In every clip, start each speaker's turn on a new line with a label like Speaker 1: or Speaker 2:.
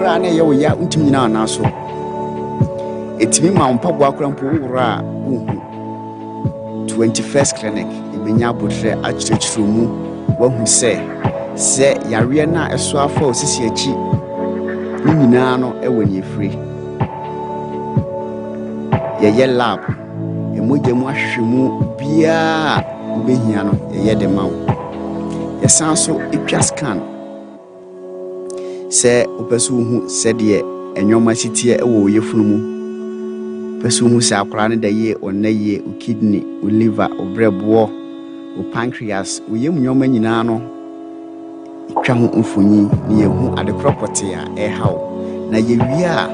Speaker 1: Koraa na ɛyɛ wo ya wontumi nyina anaa so. Ɛtumi ma wo mpaboa koraa mpo woworɔ a wonhu. 21st Clinic ɛbɛnya abotrɛ akyerɛkyerɛ mu wahu sɛ sɛ yareɛ no a ɛso afa wo sisi akyi ne nyinaa no ɛwɔ ne ɛfiri. Yɛyɛ lab, ɛmogya mu ahwehwɛmu biara a wobɛhia no yɛyɛ de ma wo. Yɛsan so ɛtwa scan. Sɛ wopɛ sɛ wohu sɛdeɛ nneɛma si teɛ wɔ wo yafunu mu, wopɛ sɛ wohu sɛ akwadaa no da yie, ɔnna yie, wo kidney, wo liver, wo berɛboɔ, wo pancreas, wo yam nneɛma nyinaa no, twa ho mfonyin na yɛhu adekorɔ pɔtee a ɛreha wo. Na yɛwie a,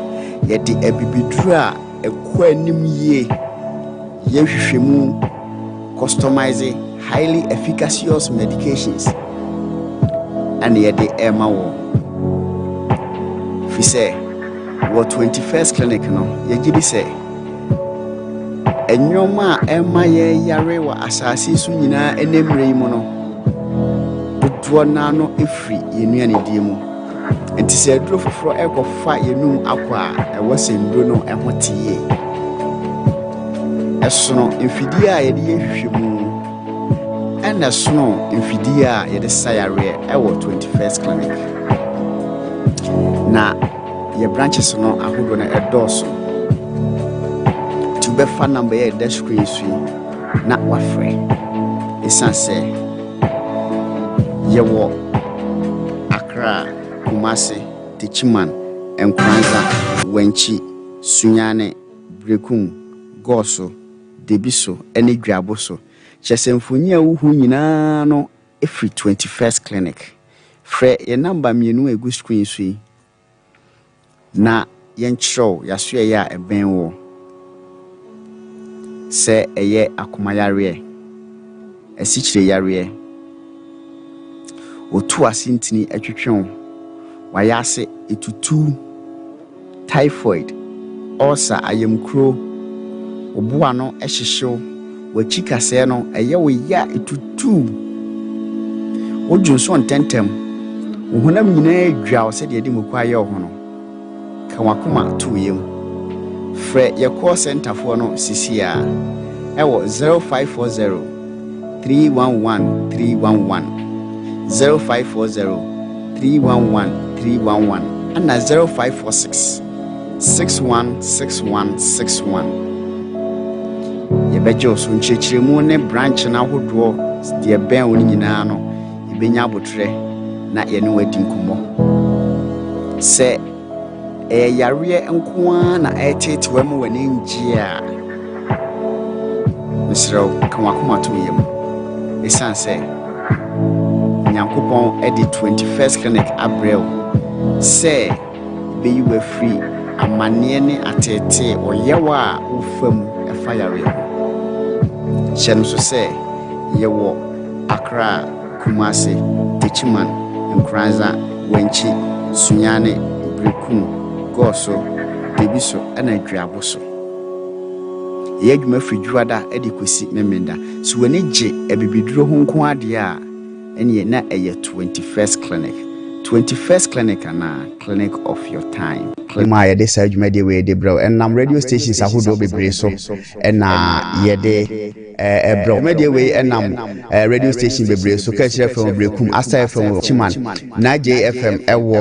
Speaker 1: yɛde abibiduro a ɛkɔ anim yie yɛ nhwehwɛmu, customize highly efficacious medications ɛna yɛde ɛrema wɔ. Firi sɛ wɔ 21st Clinic no, yɛgye di sɛ nneɛma a ɛma yɛyare wɔ asase so nyinaa ɛnɛ mmerɛ yi mu no, dodoɔ naa no ɛfiri yɛn nnuanedie mu. Nti sɛ aduro foforɔ ɛrekɔfa yɛn num akɔ a, ɛwɔ sɛ nnuro no ɛho te yie. Ɛsono mfidie a yɛde yɛ nhwehwɛmu, ɛna ɛsono mfidie a yɛde sa yareɛ ɛwɔ 21st Clinic. Na yɛ branches no ahodoɔ no ɛdɔɔso. Nti wobɛfa number yɛ ɛda screen so yi na wafrɛ. Ɛsiane sɛ yɛwɔ Accra, Kumasi, Techiman, Nkoranza, Wankyi, Sunyani, Berekum, Goaso, Debiso ne Dwaabo so. Kyerɛ sɛ mfonyin a wohu nyinaa no ɛfiri 21st Clinic. Frɛ yɛn number mmienu a ɛgu screen so yi na yɛnkyerɛw yɛasoɛyɛ a ɛbɛn wɔ. Sɛ ɛyɛ akomayareɛ, asikyire yareɛ, otu ase ntini atwitwe wo, wayɛ ase etutu, typhoid, ulcer, ayamkuro, oboa no hyehyew, w'akyi kasɛɛ no ɛyɛ wo ya etutu, wodwo nso ntɛntɛm, wo honam nyinaa dwa wo sɛdeɛ ɛde muku ayɛ wo ho no, ka w'akoma to wo yam. Frɛ yɛ call centerfoɔ no sisi a ɛwɔ 0540 311 311, 0540 311 311 ɛna 0546 616161. Yɛbɛgye wo so nkyerɛkyerɛmu ne branch no ahodoɔ deɛ ɛbɛn wo no nyinaa no, yɛbɛnya abotrɛ na yɛne wo adi nkɔmmɔ. Sɛ ɛyɛ yareɛ nko ara na ɛreteetewa mu w'ani ngye a, mesrɛ wo ka w'akoma to wo yam. Ɛsiane sɛ Nyankopɔn de 21st Clinic abrɛ wo sɛ bɛyi wo afiri amanneɛ ne ateetee ɔyaw a wofa mu ɛfa yareɛ ho. Hyɛ no so sɛ yɛwɔ Accra, Kumasi, Techiman, Nkoranza, Wankyi, Sunyani, Berekum, Goaso, Debiso ɛna Dwaabo so. Yɛyɛ adwuma firi Dwoada de kɔsi Memenda. So w'ani gye abibiduro ho nko adeɛ a, ɛneɛ na ɛyɛ 21st Clinic. 21st Clinic anaa Clinic of your time. Mu a yɛde saa dwumadie wei de brɛ wo ɛnam radio stations ahodoɔ bebree so ɛna yɛde ɛbrɛ wo. Dwumadie wei ɛnam radio station bebree so, Kɛkyerɛ FM wɔ Berekum, Asta FM wɔ Chiman, Nagye FM ɛwɔ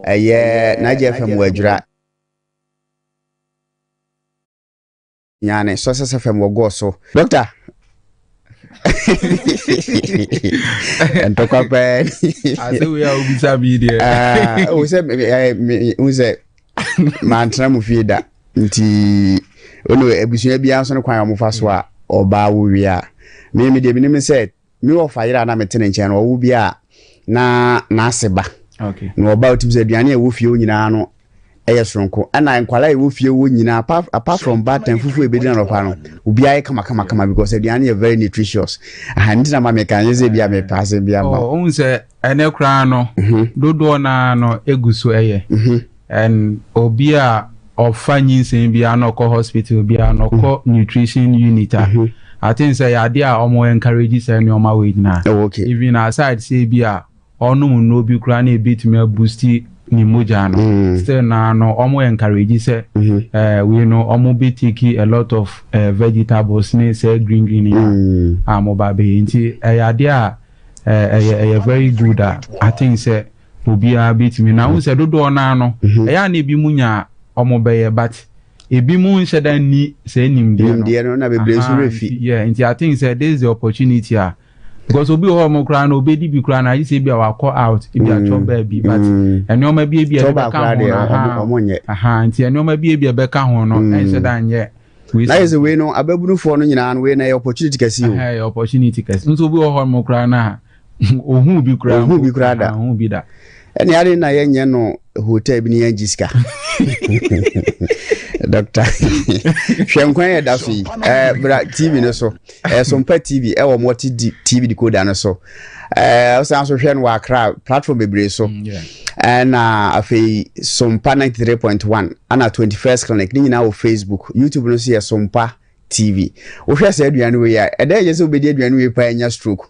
Speaker 1: ɛyɛ Nagye FM wɔ Adwira, Nyane, Success FM wɔ Goaso. Doctor, ntɔkwa pɛɛ.
Speaker 2: Ase wei a wobisa mi deɛ.
Speaker 1: O sɛ wo sɛ mantena mu fie da, nti ɔno abusua biara nso no kwan a wɔfa so a ɔbaa wo wie a, me deɛ menim sɛ me wɔfa yere a na mete ne nkyɛn no, ɔwo bi a na n'ase ba na ɔba, otumi sɛ aduane a ɛwɔ fie hɔ nyinaa no ɛyɛ soronko, ɛna nkwalaa a ɛwɔ fie hɔ nyinaa apart from baatan fufuo a ebedi n'anɔpa no, obiara yɛ kama kama kama because aduane yɛ very nutritious. Aha nti na ma meka nyɛ sɛ bi a mepɛ asɛm bi ama.
Speaker 2: Ɔhu sɛ ɛnɛ koraa no, dodoɔ naa no egu so ɛyɛ and obi a ɔfa nyinsɛn biara na ɔkɔ hospital biara na ɔkɔ nutrition unit a, I think sɛ yɛ adeɛ a ɔmo encourage sɛ nneɛma wɔ nyinaa.
Speaker 1: Oh, okay.
Speaker 2: Even aside sɛ bi a ɔnom nnuro bi koraa na ebetumi aboost. ne mogya no, still naa no ɔmo encourage sɛ wei no ɔmo bɛ take a lot of vegetables ne sɛ green green a mo ba bɛyɛ. Nti ɛyɛ adeɛ a ɛyɛ very good a I think sɛ obiara bɛtumi na ahun sɛ dodoɔ naa no ɛyɛ a na ebi mu nya ɔmo bɛyɛ, but ebi mu nhyɛ da ni sɛ nimdeɛ no.
Speaker 1: Nimdeɛ no na bebree nso refi.
Speaker 2: Yeah, nti I think sɛ this is the opportunity a, because obi wɔ hɔ ɔmo koraa na obedi bi koraa na ayi sɛ ebi a wakɔ out, ebi atwɔ baabi, but nneɛma bi ebi a ɛbɛka ho no aha, nti nneɛma bi ebi a ɛbɛka ho no ɛnhyɛ da nyɛ.
Speaker 1: Na yɛ sɛ wei no, ababunufoɔ no nyinaa no, wei na ɛyɛ opportunity kɛse o.
Speaker 2: Ɛyɛ opportunity kɛse nso. Obi wɔ hɔ ɔmo koraa na ohun bi koraa.
Speaker 1: Ohun bi koraa da.
Speaker 2: Ohun bi da.
Speaker 1: Ɛne ade na yɛnyɛ no hotel bi ne yɛn gye sika. Doctor, hwɛ nkwan yɛ da so yi, bra TV no so, Sompa TV ɛwɔ multi TV decoder no so. Ɔsan so hwɛ no wɔ Accra platform bebree so, ɛna afei Sompa 93.1 ana 21st Clinic ne nyinaa wɔ Facebook. YouTube no so yɛ Sompa TV. Wohwɛ sɛ aduane wei a ɛdɛ yɛ sɛ wobɛdi aduane wei paa anya stroke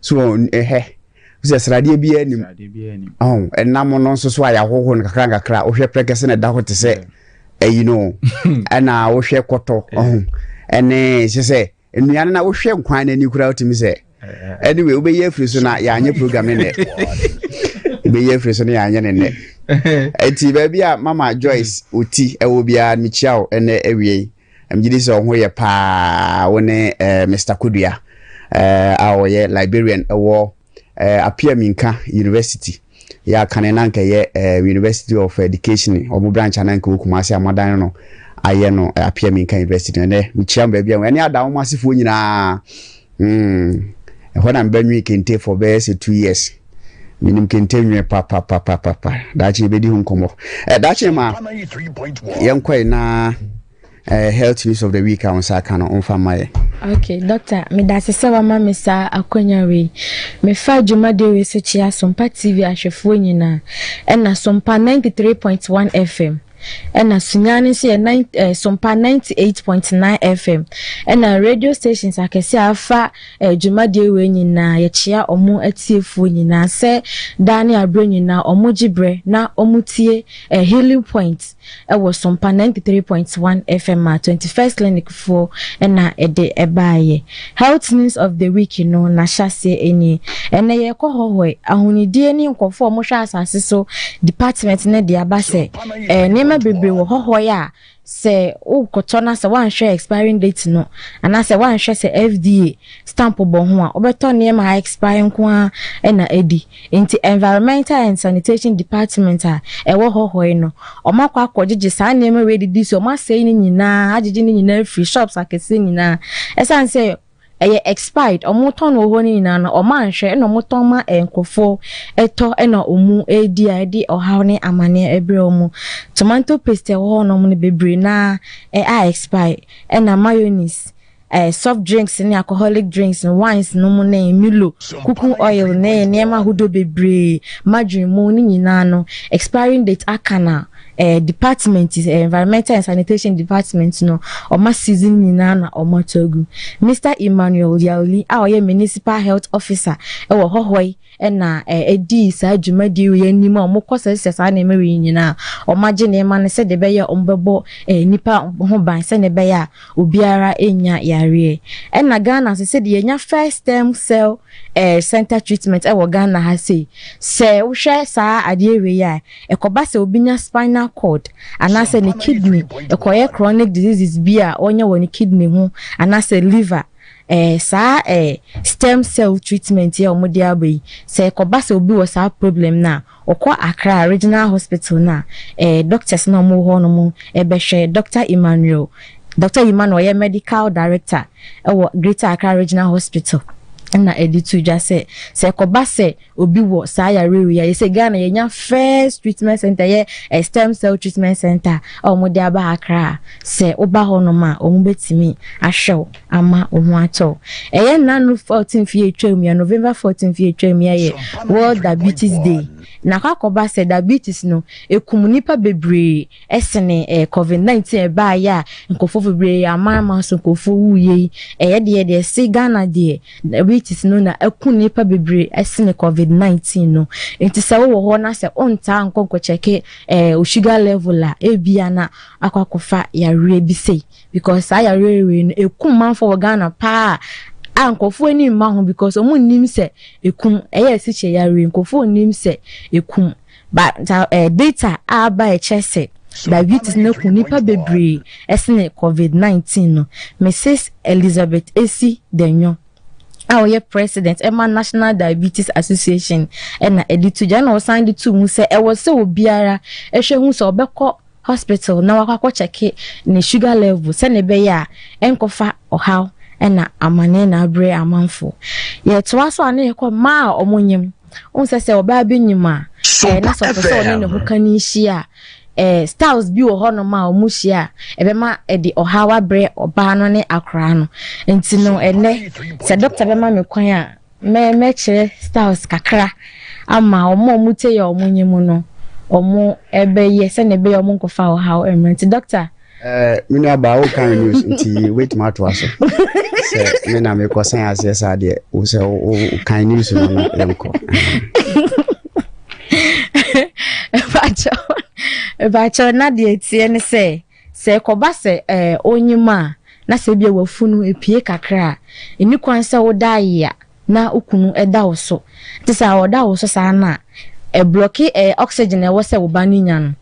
Speaker 1: so ɛhɛ sɛ sradeɛ biara nim, ɛnam no nso so a yɛahoho no kakra nkakra. Wohwɛ prɛkɛsɛ na ɛda hɔ te sɛ ɛyi no, ɛna wohwɛ kɔtɔ ɛne hyɛ sɛ nnuane na wohwɛ nkwan no ani koraa wotumi sɛ anyway, wobɛyi afiri so na yɛanyɛ program ne nnɛ, wobɛyi afiri so na yɛanyɛ ne nnɛ. Nti baabi a Mama Joyce oti ɛwɔ biara, mekyia wo ɛnɛ awie. Megye di sɛ ɔho yɛ paa, wo ne Mr Kodua a ɔyɛ librarian ɛwɔ Apia Minka University yɛ akane na nka ɛyɛ University of Education ɔmo branch a na nka wɔ Kumasi a moadan no ayɛ no Apia Minka University no. Ɛnɛ mekyia mo baabi a ɛne ada wɔn asefoɔ nyinaa. Ɛhɔ na mebɛnwe kente for bɛyɛ sɛ 2 years. Menim kente nwe papapapapa. Daakye yɛbɛdi ho nkɔmmɔ. Daakye ma yɛnkɔe na health news of the week a wo nsa aka no, ɔmfa mma yɛ.
Speaker 3: Okay, Doctor, medase sɛ wama me saa akwanya wei. Mefa dwumadie wei so kyea Sompa TV ahwɛfoɔ nyinaa, ɛna Sompa 93.1 FM, ɛna Sunyani nso yɛ nine, Sompa 98.9 FM, ɛna radio stations akɛse a afa dwumadie wei nyinaa. Yɛkyea ɔmo atiefoɔ nyinaa sɛ daa ne aberɛ nyinaa ɔmo gye berɛ na ɔmo tie Healing Point ɛwɔ Sompa 93.1 FM a 21st Clinic foɔ ɛna ɛde ɛbaayɛ. Health news of the week no n'ahyɛseɛ nie. Ɛnɛ yɛkɔ hɔhɔe ahonidie ne nkɔfoɔ a wɔhwɛ asase so department no de aba sɛ nneɛma bebree wɔ hɔhɔe a sɛ wokɔtɔ na sɛ woanhwɛ expiring date no anaasɛ woanhwɛ sɛ FDA stamp bɔ ho a, wobɛtɔ nneɛma a expire nko ara ɛna adi. Nti Environmental and Sanitation Department a ɛwɔ hɔhɔe no, ɔmo akɔ akɔgyegye saa nneɛma wei didi so, ɔmo asɛe ne nyinaa, agyegye ne nyinaa firi shops akɛseɛ nyinaa, ɛsiane sɛ ɛyɛ expired. Ɔmo tɔn wɔ hɔ no nyinaa no, ɔmo anhwɛ ɛna ɔmo tɔn ma nkurɔfoɔ ɛtɔ, ɛna ɔmo edi a ɛde ɔhaw ne amaneɛ ɛbrɛ ɔmo. Tomato paste ɛwɔ hɔ nom no bebree naa a expire, ɛna mayonnaise, soft drinks ne alcoholic drinks, wines no mu ne Milo, cooking oil ne nneɛma ahodoɔ bebree, margarine mu ne nyinaa no expiring date aka na department Environmental and Sanitation Department no ɔma season nyinaa na ɔmo ato agu. Mr Emmanuel Yaoli a ɔyɛ municipal health officer ɛwɔ hɔhɔi ɛna ɛdi saa dwumadie wei anim a ɔmo kɔ sɛsɛ saa nneɛma wei nyinaa, ɔmo agye nneɛma no sɛdeɛ ɛbɛyɛ a ɔmo bɛbɔ nipa ho ban, sɛdeɛ ɛbɛyɛ a obiara nya yareɛ. Ɛna Ghana nso, sɛdeɛ yɛnya first stem cell center treatment ɛwɔ Ghana ha sei, sɛ wohwɛ saa adeɛ wei a ɛkɔba sɛ obi nya spinal cord anaasɛ ne kidney ɛkɔyɛ chronic diseases bi a ɔnya wɔ ne kidney ho anaasɛ liver, saa stem cell treatment yɛ a wɔde aba yi, sɛ ɛkɔba sɛ obi wɔ saa problem no a, ɔkɔ Accra Regional Hospital no a, doctors na wɔwɔ hɔ nom ɛbɛhwɛ. Dr Emmanuel ɔyɛ medical director ɛwɔ Greater Accra Regional Hospital ɛna ɛde to dwa sɛ sɛ ɛkɔba sɛ obi wɔ saa yare wei a, yɛsɛ Ghana yɛnya first treatment center yɛ stem cell treatment center a wɔde aba Accra a, sɛ woba hɔnom a, wɔn bɛtumi ahwɛ wo ama wo ho atɔ. Ɛyɛ nnano 14 fi etwa mu ya, November 14 fi etwa mu ya, yɛ World Diabetes Day. Na akɔ akɔba sɛ diabetes no ekum nipa bebree ɛsene COVID-19 ɛbaayɛ a nkurɔfoɔ bebree aman so nkurɔfoɔ wuyɛ yi. Ɛyɛ deɛ se Ghana deɛ diabetes. diabetes no na aku nnipa bebree sene COVID-19 no. Nti sɛ wowɔ hɔ na sɛ wontaa nkɔ nkɔkyɛke eh, wo sugar level a, ebia na akɔ akɔfa yareɛ bi sei. Because saa yareɛ wei no, ɛkum manfoɔ wɔ Ghana paa a nkurɔfoɔ ani mma ho because wɔn nnim sɛ ɛkum. Ɛyɛ asikyire yareɛ, nkurɔfoɔ nnim sɛ ɛkum. But eh, data a aba a ɛkyerɛ sɛ diabetes no aku nnipa bebree sene COVID-19 no, Mrs. Elizabeth Esi Denyo a ɔyɛ president ɛma National Diabetes Association ɛna ɛde to dwa, ɛna ɔsan de to mu sɛ ɛwɔ sɛ obiara ɛhwɛ hu sɛ ɔbɛkɔ hospital na wakɔ akɔ kyɛke ne sugar level sɛnea ɛbɛyɛ a ɛnkɔfa ɔhaw ɛna amaneɛ na abrɛ amanfoɔ. Yɛtoa so a na yɛkɔ mmaa a wɔnyem. Wohu sɛ sɛ ɔbaa bi nyem a, ɛɛ na sɛ ɔpɛ sɛ ɔne ne ho ka ne hyia a, ɛɛ styles bi wɔ hɔnom a wɔn hyia a ɛbɛma ɛde ɔhaw abrɛ ɔbaa no ne akwaraa no. Nti no ɛnɛ sɛ dɔkta bɛma me kwan a mɛ mɛkyerɛ styles kakra ama wɔn a wɔtie yɛ wɔn nyem no wɔn ɛbɛyɛ sɛnea ɛbɛyɛ wɔn nkɔfa ɔhaw mmerɛ. Nti dɔkta.
Speaker 1: Eh, me nua baa wo kan news nti wobɛtumi atoa so sɛ me na mekɔsan aseɛ saa deɛ wo sɛ wo kan news no na yɛnkɔ.
Speaker 3: Ɛbaakyɛw na deɛ ɛteɛ ne sɛ sɛ ɛkɔba sɛ ɛɛ onyim a na sɛ ebia wafunu epie kakra a ɛni kwan sɛ woda ayea na wo kunu da wo so. Nti sɛ ɔda wo so saa no a, ɛblɔke ɛɛ oxygen a ɛwɔ sɛ wo ba no nya no.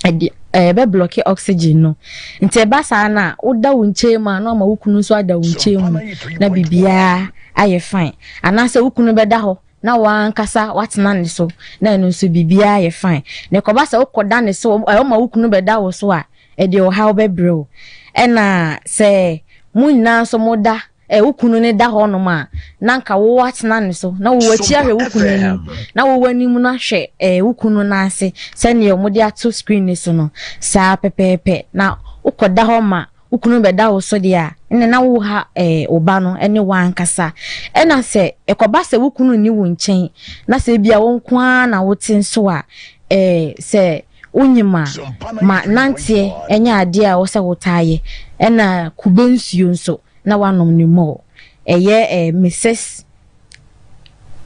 Speaker 3: Ɛde ɛbɛblɔke oxygen no. Nti ɛba saa no a, woda wo nkyɛn mu a na wama wo kunu nso ada wo nkyɛn mu na biribiara ayɛ fine. Anaasɛ wo kunu bɛda hɔ na w'ankasa woatena ne so na ɛno nso biribiara yɛ fine. Na ɛkɔba sɛ wokɔda ne so, woma wo kunu bɛda wo so a, ɛde ɔhaw bɛbrɛ wo. Ɛna sɛ mo nyinaa nso moda ɛ, wo kunu no da hɔnom a, na anka wo atena ne so, na wo akyi ahwɛ wo kunu anim, na wo w'anim no ahwɛ ɛ, wo kunu no ase sɛdeɛ wɔde ato screen no so no, saa pɛpɛɛpɛ. Na wokɔda hɔ ma wo kunu bɛda wo so deɛ a, ɛnna na woha ɛ, wo ba no ne w'ankasa. Ɛna sɛ ɛkɔba sɛ wo kunu nni wo nkyɛn, na sɛ ebia wo nko ara na wote nso a, ɛ, sɛ wonyim a, ma nanteɛ nyɛ adeɛ a ɛwɔ sɛ wotaa yɛ, ɛna kube nsuo nso. Na wanom no more. Ɛyɛ eh, Mrs.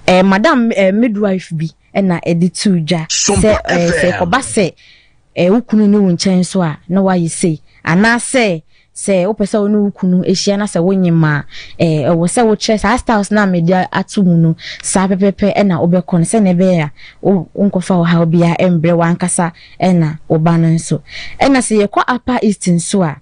Speaker 3: Eh, Madam eh, midwife bi na ɛde too dwa sɛ eh, sɛ ɛkɔba sɛ eh, wo kunu ne wo nkyɛn so a na wayɛ sei, anaasɛ sɛ wopɛ sɛ wo ne wo kunu ahyia na sɛ wonyem a eh, ɛwɔ sɛ wokyerɛ saa styles no a mede ato mu no saa pɛpɛpɛ ɛna wobɛkɔ no sɛnea ɛbɛyɛ a wonkɔfa ɔhaw biara ɛmbrɛ w'ankasa ɛna wo ba no nso. Ɛna sɛ yɛkɔ Upper East nso a,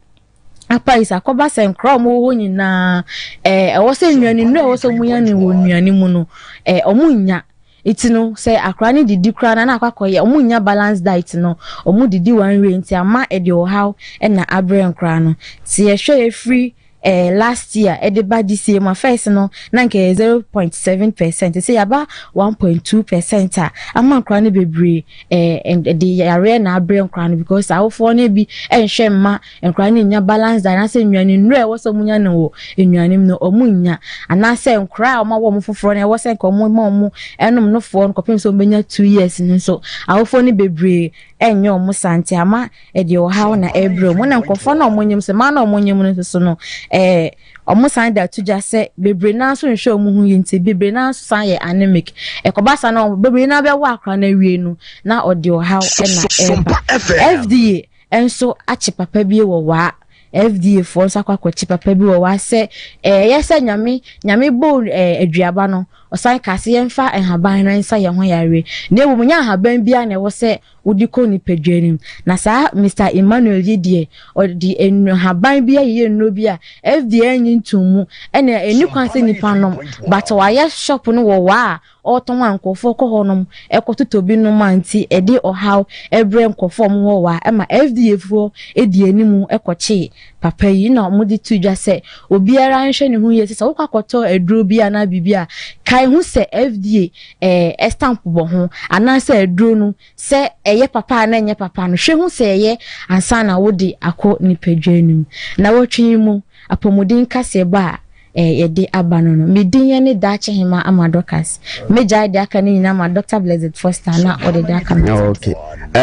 Speaker 3: Apa yi sɛ akɔba sɛ nkora a wɔwɔ hɔ nyinaa ɛɛ ɛwɔ sɛ nnuane nnuro a ɛwɔ sɛ wɔnya no wɔ nnuane mu no ɛɛ wɔnnya. Nti no sɛ akora no didi koraa na na akɔ akɔyɛ wɔnnya balance diet no, wɔdidi one way nti ama ɛde ɔhaw na abrɛ nkora no. Nti yɛhwɛ ɛfiri ɛɛ last year ɛde ba this year mu a, first no na nka ɛyɛ 0.7%, sɛ yɛaba 1.2% a ama nkora no bebree ɛɛ ɛde yareɛ na abrɛ nkora no because awofoɔ no bi ɛnhwɛ mma Nkwadaa no nnya balance diet anaasɛ nnuane nnuro a ɛwɔ sɛ wɔnya no wɔ nnuane mu no wɔnnya, anaasɛ nkwadaa a wɔawo wɔn foforɔ no ɛwɔ sɛ nka wɔma wɔn nom nofoɔ no kɔpem sɛ wɔbɛnya 2 years no nso awofoɔ no bebree ɛnyɛ wɔn saa, nti ama ɛde ɔhaw na ɛrebrɛ wɔn. Na nkurɔfoɔ no a wɔnyem sɛ mmaa no a wɔnyem no nso so no wɔn san de ato dwa sɛ bebree naa nso nhwɛ wɔn ho yie, nti bebree naa nso san yɛ anemic. Ɛkɔba saa na bebree naa bɛwɔ akwadaa no awie no na ɔde ɔhaw ɛna ɛreba. FDA nso akye papa bi wɔ waa. FDA foɔ nso akɔ akɔkye papa bi wɔ waa sɛ ɛyɛ sɛ Nyame Nyame bɔɔ aduaba no, ɔsan kaa sɛ yɛmfa nhaban no nsa yɛn ho yareɛ, na mmom nyɛ ahaban biara na ɛwɔ sɛ wode kɔ nipadua no mu. Na saa Mister Emmanuel yi deɛ, ɔde nhaban bi ayeyɛ nnuro bi a FDA nnye ntom mu, ɛna ɛnni kwan sɛ nipa nom, but wayɛ shop no wɔ waa a ɔretɔn a nkurɔfoɔ kɔ hɔnom kɔtotɔ bi nom a nti ɛde ɔhaw brɛ nkurɔfoɔ a wɔwɔ hɔ a ɛma FDA foɔ di anim kɔkyee papa yi na wɔde too dwa sɛ obiara nhwɛ ne ho yie sɛ sɛ wokɔ akɔtɔ aduro bi anaa biribi a kae ho sɛ FDA eh, stamp bɔ ho anaasɛ aduro no sɛ ɛyɛ papa anaa ɛnyɛ papa no hwɛ hu sɛ ɛyɛ ansa na wode akɔ nipadua no mu. Na wɔtwe yi mu apɔmuden kaseɛbɔ a yɛde aba no no. Me din ne Daakye Hema Ama Dorcas. Megyae deɛ aka no nyinaa ma Doctor Blessed Foster na ɔde deɛ aka no ato.
Speaker 1: Okay.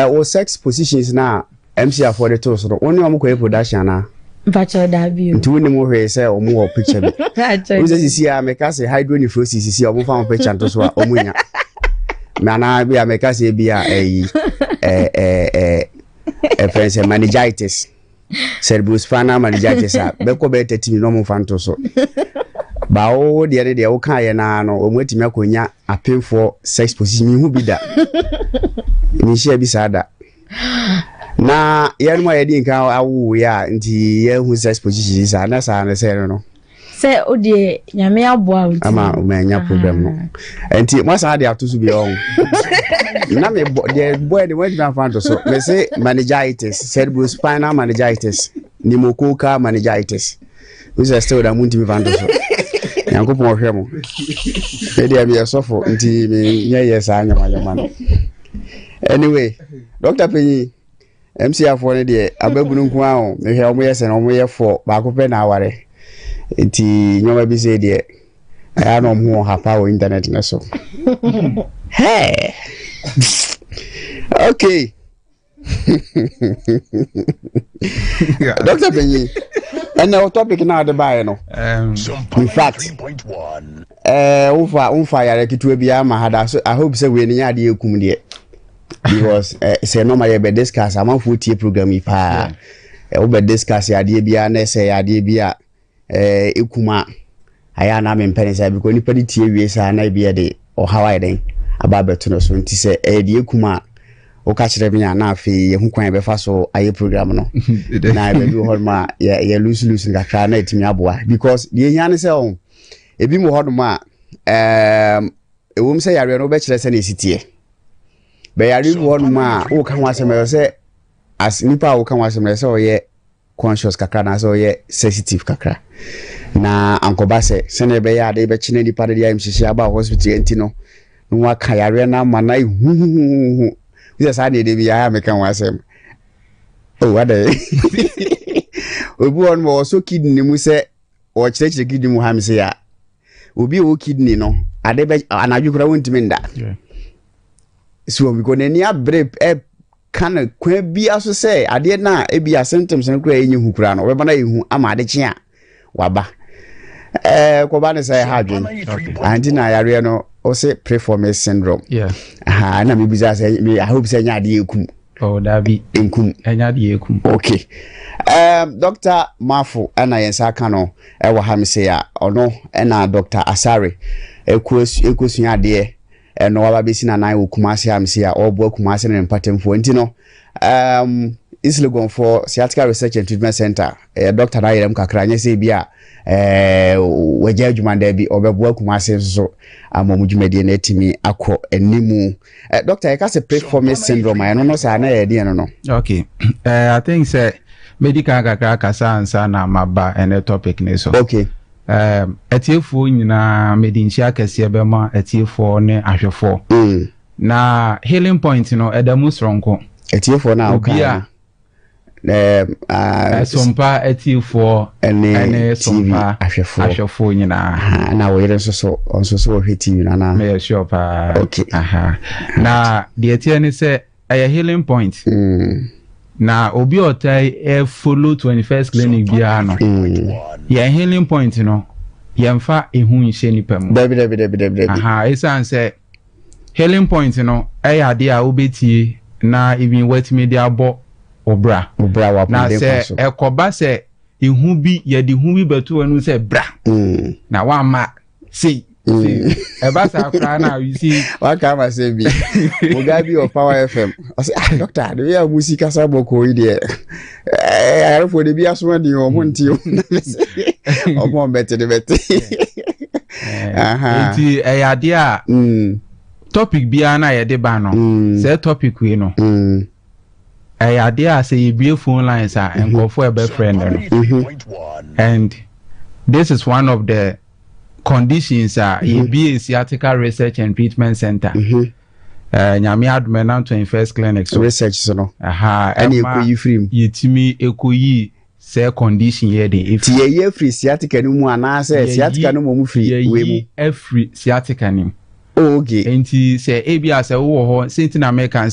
Speaker 1: Wo sex positions na MC afoɔ de too so no, wo ne wɔn kɔyɛ production anaa?
Speaker 3: Mpakyɛw daabi o.
Speaker 1: Nti wonim hwee sɛ ɔmo wɔ picture bi. Wo sɛ sisi a meka sɛ hydronephrosis sisi a ɔmo fa ho picture nto so a ɔmo nya. Anaa bi a meka sɛ bi a ɛyi ɛɛ ɛɛ ɛfɛn sɛ meningitis, cerebrospinal meningitis a bɛkɔ bɛyɛ 30 minutes na ɔmo fa nto so. Ba wo deɛ ne deɛ woka yɛ naa no, ɔmo atumi akɔnya apemfoɔ sex position. Mehu bi da, menhyia bi saa da. Na yɛnom a yɛde nka awowoeɛ a nti yɛhu sex position saa na saa no sɛ no
Speaker 3: Sɛ o deɛ, Nyame aboa wo.
Speaker 1: Ama manya problem no, nti moasan de ato so bi ɔho na mebɔ deɛ bɔɛ de moatumi afa nto so. Mese meningitis, cerebrospinal meningitis, pneumococcal meningitis, wosɛ still da montumi fa nto so. Nyankopɔn ɔhwɛ mo. Medeɛ meyɛ sɔfo nti menyɛ yɛ saa nyamanyama no. Anyway, Dr. Panyin, MC afoɔ no deɛ, ababunu nko ara o. Mehwɛ ɔmo yɛ sɛ no ɔmo yɛ fɔ baako pɛ na aware, nti nneɛma bi sɛ deɛ ɛyɛ na ɔmo ho ha pa wɔ internet no so. Hey, okay, Dr. Panyin, ɛnna o topic na ɔde baeɛ no, in fact, wofa yare ketewa bi ama ha da so. I hope sɛ wei no nyɛ adeɛ ekum deɛ, because sɛ nɔɔma yɛ bɛ discuss, amanfoɔ tie program yi paa. Wobɛ discuss adeɛ biara na ɛsɛ yɛ adeɛ bi a ekum a ayɛ anaa mempɛ ne saa, because nipa de tie wie saa na ebi yɛ de ɔhaw ayɛ dɛn aba abɛto no so. Nti sɛ ɛyɛ deɛ ekum a, woka kyerɛ me a, na afei yɛhu kwan yɛbɛfa so ayɛ program no na baabi wɔ hɔnom a yɛ loose loose no kakra na ɛtumi aboa, because deɛ ehia ne sɛ ɔn ebi mu wɔ hɔnom a ɛwom sɛ yareɛ no wobɛkyerɛ sɛ na ɛsi teɛ bɛyare bi wɔ hɔnom a woka ho asɛm, ɛwɔ sɛ as nipa a woka ho asɛm no, ɛsɛ sɛ ɔyɛ conscious kakra anaasɛ ɔyɛ sensitive kakra na ankɔba sɛ sɛnea ɛbɛyɛ ade bɛkye na nipa no de ayɛ nhyehyɛ aba hospital nti no na waka yareɛ no ama na ehuhuhuhu sɛ saa deɛ de bi ayɛ a meka ho asɛm o adɛ. Obi wɔ no ma ɔsɔ kidney mu sɛ ɔkyerɛkyerɛ kidney mu ha mi sɛ ya obi a ɔwɔ kidney no ade bɛ anadwo koraa wɔntumi nda so, because n'ani abere ɛka no kwan bia so sɛ adeɛ no a ebi a symptoms no koraa ɛnyɛ hu koraa no, ɔbɛba no ayɛ hu ama ade kye a waba kɔba ne sɛ ɛha adwene anti na yareɛ no ɔsɛ piriformis syndrome. Aha na mebisa sɛ me, I hope sɛ ɛnyɛ adeɛ ekum.
Speaker 2: Oh, dabi.
Speaker 1: Nkum.
Speaker 2: Ɛnyɛ adeɛ ekum.
Speaker 1: Okay, Dr. Mafo ɛna yɛn nsa aka no ɛwɔ ha mi sɛ a ɔno ɛna Dr. Asare ɛkɔsua adeɛ ɛno waba bɛsi nanan wɔ Kumase ha mi sɛ a ɔreboa Kumase ne ne mpatamfoɔ. Nti no East Legon for Sciatica Research and Treatment Center ɛyɛ doctor no ayerɛm kakra, nyɛ sɛ ebi a wagya adwuma da bi, ɔbɛboa Kumase nso so ama ɔmo dwumadie no atumi akɔ animu. Doctor, yɛka sɛ piriformis syndrome a, ɛno no saa na yɛ deɛ no?
Speaker 2: Okay, I think sɛ medi kan kakra kasa ansa na maba ɛnɛ topic ne so. Atiefoɔ nyinaa, mede nkyia kɛseɛ bɛma atiefoɔ ne ahwɛfoɔ. Na Healing Point no ɛda mu soronko.
Speaker 1: Atiefoɔ no a
Speaker 2: Obi a Ɛsompa atiefoɔ
Speaker 1: ɛne Sompa
Speaker 2: ahwɛfoɔ ahwɛfoɔ nyinaa.
Speaker 1: Na wo yere nso so, ɔnso so wɔhwɛ TV no anaa?
Speaker 2: Meyɛ sure paa.
Speaker 1: Aha.
Speaker 2: Na deɛ teɛ ne sɛ ɛyɛ Healing Point. Na obi a ɔtaa follow 21st Clinic biara no, yɛn Healing Point no, yɛmfa ehu nhyɛ nipa mu.
Speaker 1: Dabi, dabi, dabi, dabi, dabi.
Speaker 2: Aha, ɛsiane sɛ Healing Point no ɛyɛ adeɛ a wobɛtie na even watumi de abɔ wo bra.
Speaker 1: Wo bra wɔ
Speaker 2: Na
Speaker 1: apɔmuden kwan
Speaker 2: sɛ
Speaker 1: so.
Speaker 2: Ɛkɔba sɛ ehu bi, yɛde hu bi bɛto w'anim sɛ bra na wamma sei sei, ɛba saa koraa na you see.
Speaker 1: Waka ama sɛ bi mo guy bi wɔ Power FM, ɔsɛ, "Ah, doctor, de bi a mo si kasa bɔkɔɔ yi deɛ, ayarefoɔ de bi asoma di ɔmo nti o ɔmo ɔmbɛte de bɛte." Aha.
Speaker 2: Nti ɛyɛ adeɛ a topic biara na yɛde ba no, sɛ topic wei no ɛyɛ adeɛ a sɛ yɛbue phone lines a, nkurɔfoɔ ɛbɛfrɛ no. And this is one of the conditions a yɛbue Sciatica Research and Treatment Center. Nyame adom, ɛnam 21st Clinic so
Speaker 1: research so no
Speaker 2: aha
Speaker 1: ɛne
Speaker 2: ɛma
Speaker 1: ɛkɔyi firi mu.
Speaker 2: Yɛtumi ɛkɔyi sɛ condition yɛ de
Speaker 1: nti yɛyi afiri sciatica no mu anaasɛ sciatica no mmom firi wei mu?
Speaker 2: Yɛyi afiri sciatica no mu.
Speaker 1: Oh, okay.
Speaker 2: Nti sɛ ebi a sɛ wowɔ hɔ sɛ nti na meka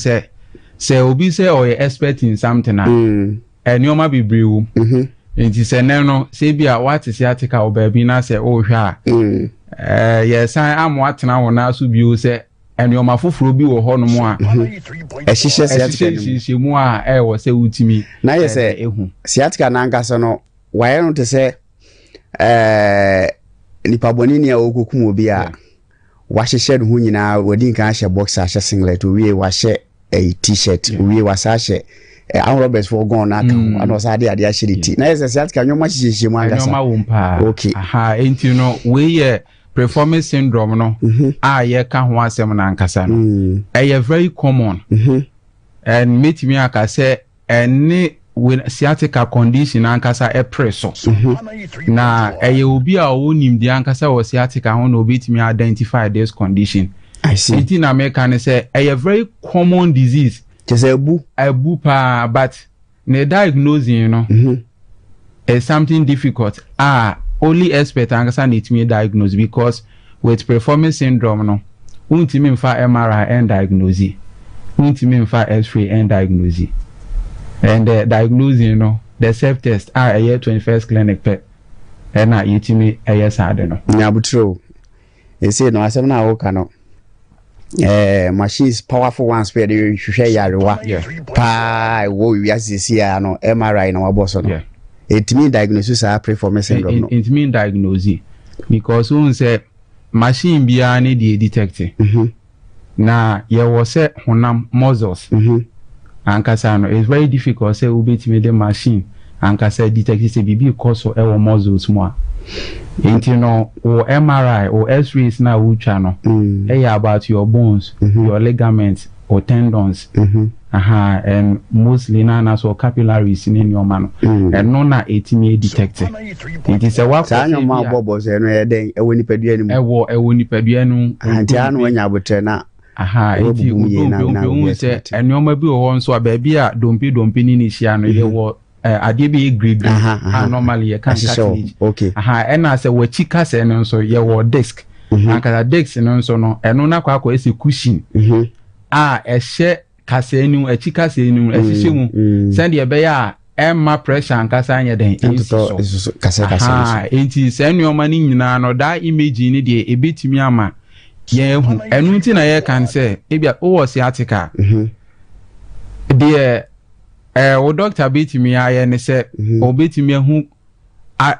Speaker 2: sɛ obi sɛ ɔyɛ expert in something a, nneɛma bebree wɔ mu. Nti sɛ nɛ no, sɛ bi a woate sciatica wɔ baabi na sɛ wohwɛ a, yɛsan ama woatena wo nan so bio sɛ nneɛma foforɔ bi wɔ hɔnom a
Speaker 1: ɛhyehyɛ sciatica no mu.
Speaker 2: Ɛhyehyɛ mu a ɛwɔ sɛ wotumi
Speaker 1: na yɛ sɛ
Speaker 2: ehu.
Speaker 1: Sciatica n'ankasa no, wayɛ no te sɛ nipa bɔne ni a ɔrekɔkum obi a wahyehyɛ ne ho nyinaa, wadi nkan ahyɛ boxer, ahyɛ singlet, owie wahyɛ ɛyi t-shirt, owie wasa ahyɛ armed robbers fo gɔn na aka ho, ɛna ɔsan de adeɛ ahyɛ ne ti. Na yɛ sɛ sciatica nneɛma hyehyɛhyɛ mu ankasa.
Speaker 2: Nneɛma wɔ mu paa.
Speaker 1: Okay.
Speaker 2: Aha, enti no wei yɛ Piriformis syndrome no a yɛka ho asɛm no ankasa no, ɛyɛ very common. And mɛtumi aka sɛ ɛne sciatica condition ankasa ɛpere so. Na ɛyɛ obi a ɔwɔ nimdeɛ ankasa wɔ sciatica ho na obɛtumi identify this condition.
Speaker 1: I see.
Speaker 2: Nti na meka ne sɛ ɛyɛ very common disease.
Speaker 1: Kyɛ sɛ abu.
Speaker 2: Abu paa, but ne diagnosing no is something difficult a only expert ankasa na ɛtumi diagnose, because with Piriformis syndrome no, wontumi mfa MRI ɛn diagnose, wontumi mfa X-ray ɛn diagnose, and the diagnosing no, the self test a ɛyɛ 21st Clinic pɛ ɛna yɛtumi ɛyɛ saa de no.
Speaker 1: Nyabutire o, ɛsei no asɛm no a woka no, machines, powerful ones pɛ yɛde hwehwɛ yarewa paa ɛwɔ wiase sisi a no, MRI na wabɔ so no, ɛtumi diagnose saa Piriformis syndrome no?
Speaker 2: Ɛtumi diagnose, because wohu sɛ machine biara ne deɛ detect, na yɛwɔ sɛ honam muscles ankasa no, it's very difficult sɛ wobɛtumi de machine ankasa detect sɛ biribi kɔ so ɛwɔ muscles mu a. Nti no wo MRI, wo X-rays na wotwa no, ɛyɛ about your bones, your ligaments, wo tendons, aha, and mostly na anaasɛ capillaries ne nneɛma no, ɛno na ɛtumi detect. Nti sɛ wakɔ
Speaker 1: saa nneɛma a bɔbɔ sɛ ɛno ɛyɛ dɛn, ɛwɔ nipadua no mu?
Speaker 2: Ɛwɔ nipadua no mu.
Speaker 1: Nti ano wanya abotire na
Speaker 2: Aha, nti odompe ohun sɛ nneɛma bi wɔ hɔ nso a baabi a dompe dompe ne ne hyia no, yɛwɔ adeɛ bi yɛ grey grey a normally yɛka cartilage. Aha, ɛna sɛ wɔakyi kasɛɛ no nso, yɛwɔ disc ankasa. Disc no nso no, ɛno no akɔ akɔ ɛsɛ cushion a ɛhyɛ kasɛɛ no akyi, kasɛɛ no ɛhyehyɛ mu sɛdeɛ ɛbɛyɛ a ɛmma pressure ankasa nyɛ den ɛnsi so. Aha, nti saa nneɛma no nyinaa no, daa imaging no deɛ ɛbɛtumi ama yɛn ahu. Ɛno nti na yɛka no sɛ ebia wowɔ sciatica, deɛ wo doctor bɛtumi ayɛ ne sɛ ɔbɛtumi ahu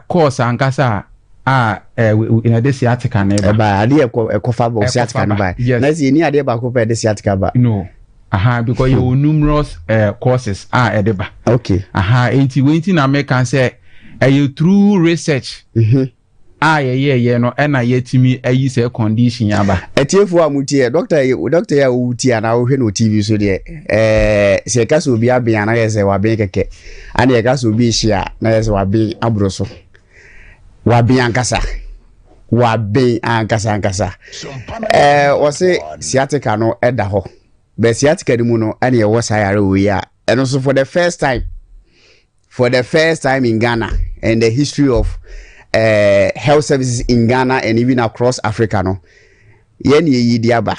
Speaker 2: cause ankasa a ɛde sciatica no
Speaker 1: ba. Ɛba adeɛ ɛkɔfa ba, sciatica no ba.
Speaker 2: Yes.
Speaker 1: Na sɛ yɛni adeɛ baako pɛ ɛde sciatica ba?
Speaker 2: No. Aha, because yɛwɔ numerous causes a ɛde ba. Aha, nti wei nti na meka sɛ ɛyɛ through research a yɛyɛɛyɛ no ɛna yɛtumi ayi sɛ condition aba.
Speaker 1: Atiefoɔ a motie doctor yi, doctor yi a wotie anaa wohwɛ no wɔ TV so deɛ, sɛ yɛka sɛ obi aben a, na yɛ sɛ waben kɛkɛ, ana yɛka sɛ obi ehye a, na yɛ sɛ waben aboro so. Waben ankasa, waben ankasa ankasa. Wɔse sciatica no ɛda hɔ, bɛ sciatica no mu no ɛna yɛwɔ saa yare wɔ yi a ɛno nso for the first time, for the first time in Ghana and the history of health services in Ghana and even across Africa no, yɛn na yɛyi di aba.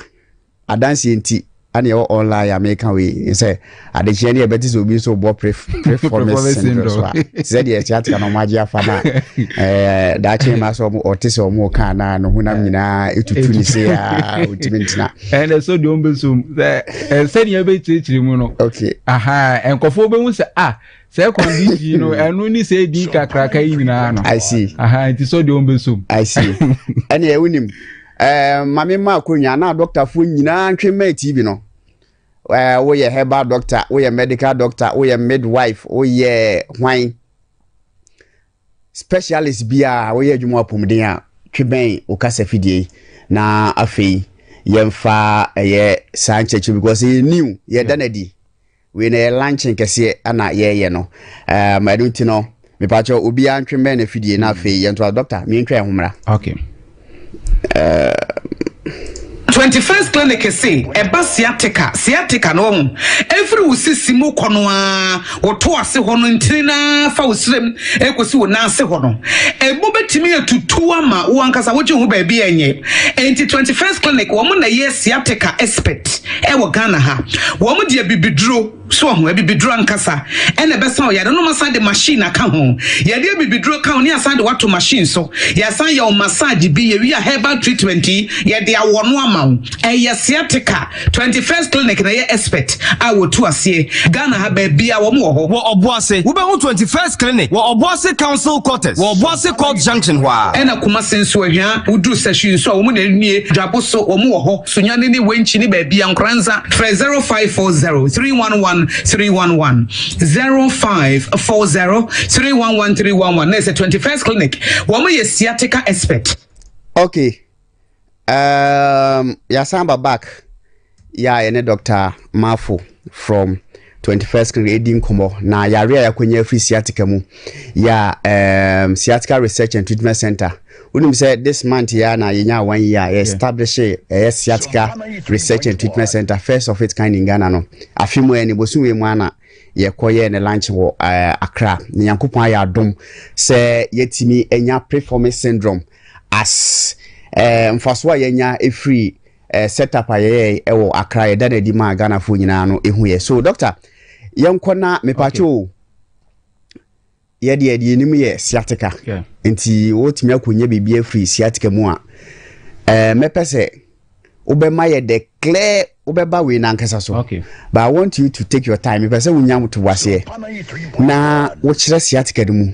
Speaker 1: Adanseɛ nti ana yɛwɔ online a meka wei sɛ adekyeɛ ne yɛbɛte sɛ obi nso bɔ Piriformis syndrome so a, sɛ deɛ sciatica no ɔmo agye afa no a, daakye ma sɛ ɔte sɛ ɔmo ka na ne honam nyinaa ɛtutu ne se a ɔntumi ntena.
Speaker 2: Ɛnɛ so deɛ ɔmbɛsom sɛ sɛdeɛ ɛbɛkyerɛkyerɛ mu no, aha, nkɔfoɔ bɛhu sɛ ah, sɛ condition no ɛno ne sɛ ɛdin kakraka yi nyinaa no.
Speaker 1: I see.
Speaker 2: Aha, nti so deɛ ɔmbɛsom.
Speaker 1: I see. Ɛne wonim, maame ma akonnwa na dɔktafoɔ nyinaa ntwe mmaa TV no. Woyɛ herbal doctor, woyɛ medical doctor, woyɛ midwife, woyɛ hwan specialist biara, woyɛ adwuma apɔmuden a, twe bɛn wo kasa fidie yi na afei yɛmfa ɛyɛ saa nkyerɛkyerɛ, because ɛyɛ new, yɛda no adi. Wei na yɛ launching kɛseɛ ana yɛyɛ no. Ɛno nti no, mepakyɛ obiara ntwe mbɛn na fidie na afei yɛntoa. Doctor, mientwa yɛn ho mmra.
Speaker 2: Okay.
Speaker 4: 21st Clinic se ɛba sciatica, sciatica no ɔho ɛfiri wo sisi mu kɔ no a woto ase hɔ no, ntini na fa wo srem ɛkɔsi wo nan ase hɔ no, ɛmu bɛtumi atutu ama wo ankasa wogye ho baabi ɛnyɛ. Enti 21st Clinic, wɔn na ɛyɛ sciatica expert ɛwɔ Ghana ha. Wɔn deɛ bibiduro. So wahu? Abibiduro ankasa ɛna ɛbɛsa wo yare no. Wɔasan de machine aka ho. Yɛde abibiduro ka ho ne yɛasan de wo ato machine so. Yɛasan yɛ wo massage bi, yɛwie a herbal treatment yi, yɛde awɔ no ama wo. Ɛyɛ sciatica. 21st Clinic na ɛyɛ expert a wɔtu aseɛ. Ghana ha baabiara wɔn wɔ hɔ.
Speaker 5: Wɔ Ɔboase, wobɛhu 21st Clinic wɔ Ɔboase Council Quarters wɔ Ɔboase Court Junction hɔ ara.
Speaker 4: Ɛna Kumasi nso, Ahwia, woduru Sahwi nso a wɔn na nie, Dwabo so wɔn wɔ hɔ. Sunyani ne Wenchi ne baabi a Nkoranza frɛ 0540 311 311 0540 311 311 na ɛsɛ 21st Clinic wɔn yɛ sciatica expert.
Speaker 1: Okay um, yɛasan ba back yɛ a yɛne Dr. Mafo from 21st Clinic ɛdi nkɔmmɔ na yare a yɛakɔnya afiri sciatica mu yɛ a um, Sciatica Research and Treatment Center Wonim sɛ this month yi ara na yɛnyaa one year a yɛ establish ɛyɛ Sciatica Research and Treatment Center first of its kind in Ghana no. Afe mu ɛne bosom wei mu ara na yɛkɔ yɛɛ ne lunch wɔ eh, Accra. Na Nyankopɔn ayɛ adom sɛ yɛatumi anya preformic syndrome as eh, mfasoɔ a yɛanya ɛfiri eh, setup a yɛyɛɛ ɛwɔ Accra yɛda no adi maa Ghanafoɔ nyinaa no ɛhu yɛ. So doctor, yɛnkɔ na mepatwo o. Yɛ deɛ deɛ yɛnim yɛ sciatica nti wotumi akɔnya biribi afiri sciatica mu a eh, mɛpɛ sɛ wobɛma yɛ the clear wobɛba wei no ankasa so okay. But I want you to take your time mepɛ sɛ wonya ntoboaseɛ na wokyerɛ sciatica no mu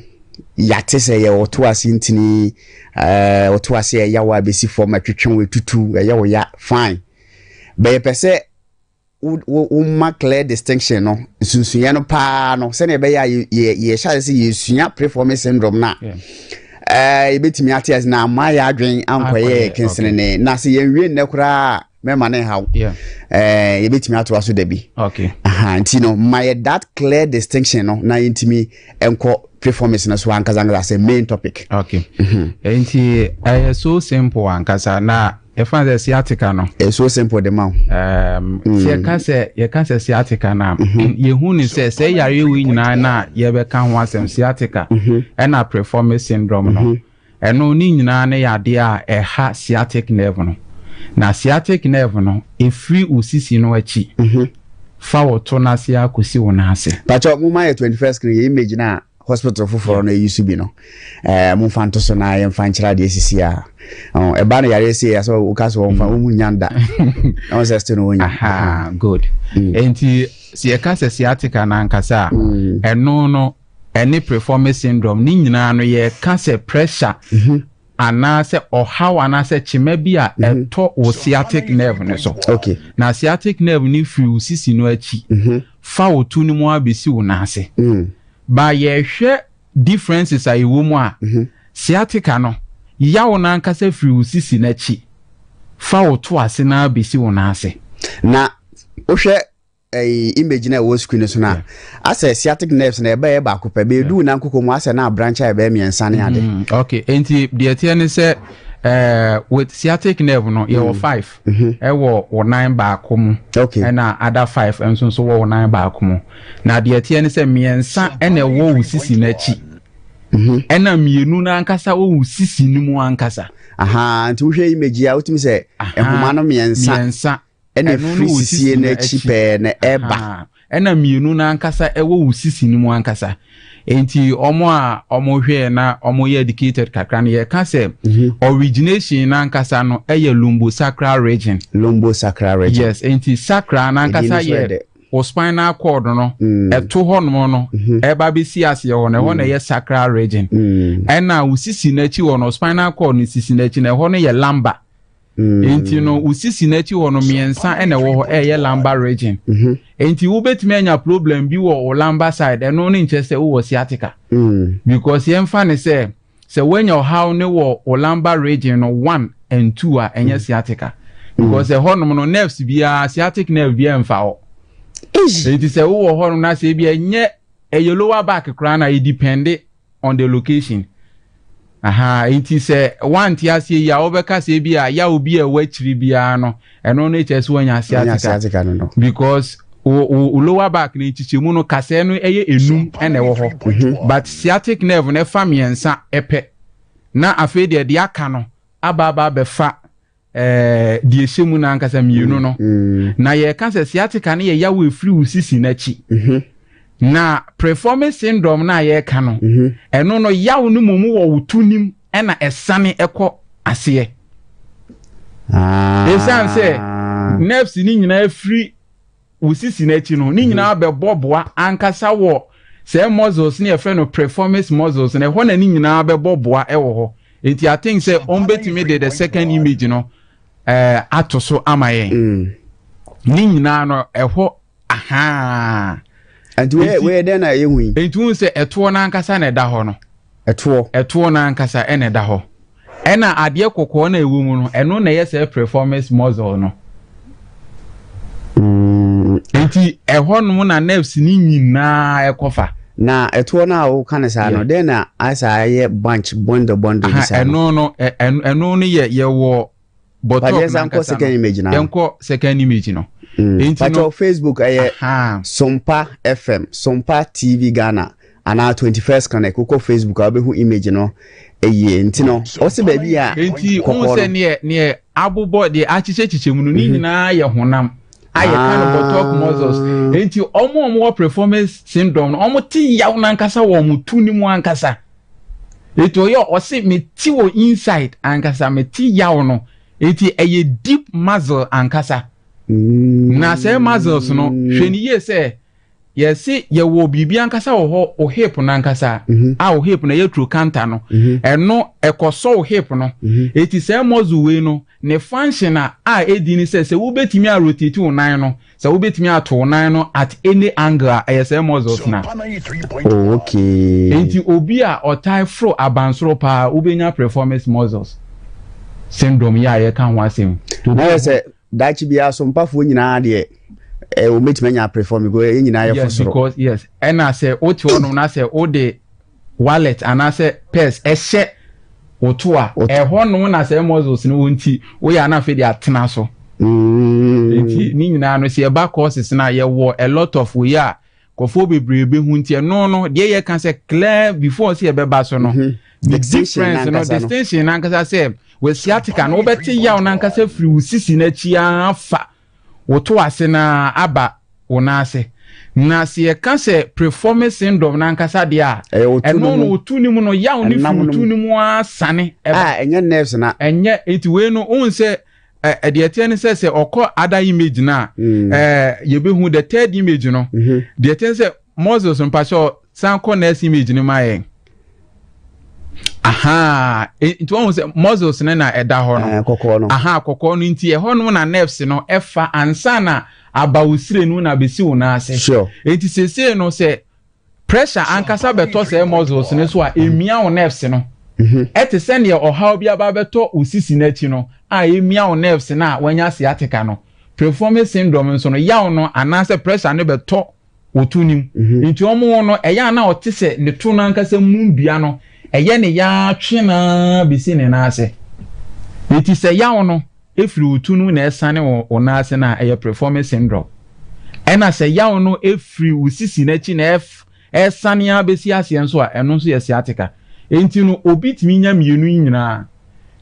Speaker 1: yɛate sɛ yɛ ɔto ase ntini eh, ɔto ase ɛya wo a bɛsi fam ɛtwetwe wo ɛtutu ɛyɛ wo ya fine bɛyɛpɛ sɛ wo wo ma clear distinction no nsunsunyɛ no paa no sɛnea ɛbɛyɛ a yɛ yɛhyɛ ase sɛ yɛsua preformic syndrome no a ɛɛ yɛbɛtumi ate ase na ama yɛ adwen ankɔyɛ kensenene na sɛ yɛnwie nnɛ koraa mɛma ne nhaw ɛɛ yɛbɛtumi atoa so da bi nti no ma yɛ that clear distinction no na yɛntumi nkɔ preformic no so ankasa ankasa sɛ main topic.
Speaker 2: Okay nti ɛyɛ so simple ankasa na. Yɛfa sɛ sciatica no.
Speaker 1: It's so simple de ma wo.
Speaker 2: Um, mm. Sɛ yɛka sɛ yɛka sɛ sciatica no a, mm-hmm. yɛhu ne sɛ sɛ yareɛ wei nyinaa na yɛbɛka ho asɛm sciatica mm-hmm. ɛna preformic syndrome no. Mm-hmm. Ɛno ne nyinaa no yɛ adeɛ a ɛha sciatic nerve no. Na sciatic nerve no, ɛfiri wo sisi no akyi fa wo to no ase akɔsi wo nan ase.
Speaker 1: Pakyɛ, mo ma yɛ 21st screen yɛ image no a hospital foforɔ no ɛyi so bi no ɛɛ momfa nto so na yɛmfa nkyerɛ adeɛ sisi a ɛba no yareɛ sei asɛ woka sɛ wɔmfa wɔn nya nda na wɔn sɛ still no wɔnya.
Speaker 2: Aha good mm. nti sɛ yɛka sɛ sciatica no ankasa a mm. ɛno no ɛne preformic syndrome ne nyinaa no yɛka sɛ pressure mm -hmm. anaasɛ ɔhaw anaasɛ kyema bi a mhm. ɛtɔ wo sciatic nerve no so.
Speaker 1: Okay.
Speaker 2: Na sciatic nerve no firi wo sisi no akyi mm -hmm. fa wo to no mu abɛsi wo nan ase. Mm. Ba yɛhwɛ differences a ɛwɔ mu a, mm -hmm. sciatica no, yaw no ankasa firi wo sisi no akyi fa wo to ase na abɛsi wo nan ase.
Speaker 1: Na wohwɛ ɛyi image na ɛwɔ screen so na asɛ sciatic nerves na ɛbɛyɛ baako pɛ bɛɛdu na nkokɔ mu asɛ na branch a ɛbɛyɛ mmiɛnsa ne ade.
Speaker 2: Mm, okay nti deɛ ɛteɛ ne sɛ uh, with sciatic nerve no yɛwɔ mm. five mm-hmm. ɛwɔ mm -hmm. nan baako mu
Speaker 1: okay.
Speaker 2: ɛna other five nso nso wɔ nan baako mu na deɛ ɛteɛ ne sɛ mmiɛnsa ɛna ɛwɔ wo sisi n'akyi mm-hmm. ɛna mmienu no ankasa wɔ wo sisi no mu ankasa.
Speaker 1: Aha, nti wohwɛ image a wotumi sɛ nhoma no mmiɛnsa
Speaker 2: mmiɛnsa
Speaker 1: ɛna ɛfiri sisie no akyi pɛɛ na ɛba.
Speaker 2: Ɛna mmienu no ankasa ɛwɔ wo sisi no mu ankasa. Nti wɔn a wɔhwɛɛ na wɔyɛ educated kakra no yɛka sɛ mhm. origination no ankasa no ɛyɛ lumbosacral region.
Speaker 1: Lumbosacral region.
Speaker 2: Yes, nti sacral no ankasa yɛ wo spinal cord no mm. ɛto hɔnom no mhm. ɛba bɛsi aseɛ hɔ no ɛhɔ na mm. ɛyɛ sacral region. Mm. Ɛna wo sisi n'akyi hɔ no spinal cord no sisi n'akyi no ɛhɔ no yɛ lumbar. Nti no wo sisi no akyi hɔ no mmiɛnsa na ɛwɔ hɔ ɛyɛ lumbar region. Mhm. Nti wobɛtumi anya problem bi wɔ wo lumbar side ɛno ne nkyerɛ sɛ wowɔ sciatica. Mm. Because yɛmfa ne sɛ sɛ woanya ɔhaw ne wɔ wo lumbar region no one and two a ɛnyɛ mm. sciatica. Because mm. ɛhɔnom no nerves biara sciatic nerve biara mfa hɔ. Nti sɛ wowɔ hɔnom na sɛ ebi ɛnyɛ ɛyɛ lower back koraa na ɛdepende on the location ahaa nti sɛ wante aseɛ yi a wobɛka sɛ bi a yaw bi a ɛwɔ akyiri biara no ɛno no kyerɛ sɛ wanya sciatica
Speaker 1: no no
Speaker 2: because wo wo lower back no nkyekyɛmu no kasɛɛ no ɛyɛ enum ɛna ɛwɔ hɔ mhm. but sciatic nerve no ɛfa mmiɛnsa ɛpɛ na afei deɛ deɛ aka no aba aba abɛfa. Ɛɛ, deɛ ɛhyɛ mu no ankasa mmienu no. Na yɛka sɛ sciatica no yɛ yaw a ɛfiri wo sisi no akyi. Na preformic syndrome no a yɛreka no, ɛno no yaw no mmom wɔ wo to nim ɛna ɛsane ɛkɔ aseɛ. Ɛsiane sɛ nerves no nyinaa firi wo sisi no akyi no, ne nyinaa bɛbɔ boa ankasa wɔ sɛ muscles ne yɛfrɛ no preformis muscles no, ɛhɔ na ne nyinaa bɛbɔ boa wɔ hɔ. Nti I think sɛ ɔmbɛtumi de the second image no eh, ato so ama yɛn. Ne nyinaa no ɛhɔ ahaa.
Speaker 1: Nti wei dɛn na ɛyɛ hu yi?
Speaker 2: Nti wohu sɛ ɛtoɔ no ankasa na ɛda hɔ no.
Speaker 1: Ɛtoɔ.
Speaker 2: Ɛtoɔ no ankasa ɛna ɛda hɔ. Ɛna adeɛ kɔkɔɔ no a ɛwɔ mu no, ɛno na ɛyɛ sɛ preformis muscle no. Nti ɛhɔ nom na nerves no nyinaa ɛkɔfa.
Speaker 1: Na ɛtoɔ no a woka no saa no, dɛn na ayɛ saa ayɛ bunch bundle bundle bi saa
Speaker 2: no? Ɛno no, ɛno no yɛ yɛwɔ bɔtɔk no ankasa
Speaker 1: second image
Speaker 2: no. Yɛnkɔ second image no. Nti
Speaker 1: no, Facebook ɛyɛ Sompa FM, Sompa TV Ghana anaa 21st Connect. Wokɔ Facebook a wobɛhu image no ɛyie. Nti no, ɔsɛ baabi a
Speaker 2: nti wohu sɛ neɛ neɛ abobɔ deɛ akyekyɛkyekyɛ mu no ne nyinaa yɛ honam a yɛka no buttock muscles. Nti ɔmo a ɔmo wɔ preformic syndrome no, ɔmo te yaw n'ankasa wɔ ɔmo tu ne mu ankasa. Nti ɔyɛ ɔse mete wɔ inside ankasa, mete yaw no. Nti ɛyɛ deep muscle ankasa. Na sɛ muscles no, hwɛ ne yie sɛ yɛse yɛwɔ biribi ankasa wɔ hɔ, o hip no ankasa, a o hip no ɛyɛ trochanter no, ɛno ɛkɔsɔ o hip no. Eti sɛ muscle wei no ne function a a edi ne sɛ sɛ wobɛtumi a rotate wo nan no, sɛ wobɛtumi ato wo nan no at any angle a, ɛyɛ sɛ muscles na.
Speaker 1: Oh, okay.
Speaker 2: Enti obi a ɔtae foro abansoro paa wobɛnya preformis muscles syndrome yi a yɛka ho asɛm.
Speaker 1: Na yɛ sɛ daakye biara so mpafoɔ nyinaa deɛ ɛ wɔbɛtumi anya preform because yɛn nyinaa yɛ fo
Speaker 2: soro. Because yes, ɛna sɛ wote hɔnom na sɛ wode wallet anaasɛ purse ɛhyɛ wo to a, ɛhɔ nom na sɛ muscles no wɔ nti woyɛ a na afei de atena so. Nti ne nyinaa no sɛ yɛba courses no a yɛwɔ a lot of wei a nkurɔfoɔ bebree bɛhu nti ɛno no deɛ yɛka sɛ clear before sɛ yɛbɛba so no the difference no distinction nankasa sɛ wɔ sciatica no wobɛte yaw nankasa firi wo sisi no akyi ara fa wo to ase na aba wo nan ase. Na sɛ yɛka sɛ preformic syndrome nankasa deɛ a, ɛno no wotu ne mu no yaw ne firi wotu ne mu ara sane
Speaker 1: ɛba. Ɛnyɛ nerves na.
Speaker 2: Ɛnyɛ nti wei no wohu sɛ ɛdeɛ ɛteɛ ne sɛ sɛ ɔkɔ other image no a yɛbɛhu the third image no deɛ ɛteɛ ne sɛ muscles mpakyɛ san kɔ next image no ma yɛn. Aha, nti wɔn sɛ muscles no na ɛda hɔ no.
Speaker 1: Kɔkɔɔ no.
Speaker 2: Aha, kɔkɔɔ no nti ɛhɔ no na nerves no ɛfa ansa na aba wo sire no na abɛsi wo nan ase.
Speaker 1: Sure.
Speaker 2: Nti seesei no sɛ pressure ankasa bɛtɔ sɛ muscles no so a emia wo nerves no. Ɛte sɛ nea ɔhaw bi aba abɛtɔ wo sisi no akyi no a emia wo nerves no a wanya sciatica no. Preformic syndrome nso no yaw no anaasɛ pressure no bɛtɔ wo to no mu. Nti wɔn no, ɛyɛ a na ɔte sɛ ne to no ankasa mu dua no, ɛyɛ ne ya twe no ara bɛsi ne nan ase. Nti sɛ yaw no firi wo to no mu na ɛsane wo wo nan ase no a, ɛyɛ preformic syndrome. Ɛna sɛ yaw no firi wo sisi no akyi na ɛsane ara bɛsi aseɛ nso a, ɛno nso yɛ sciatica. Nti no, obi tumi nya mmienu yi nyinaa.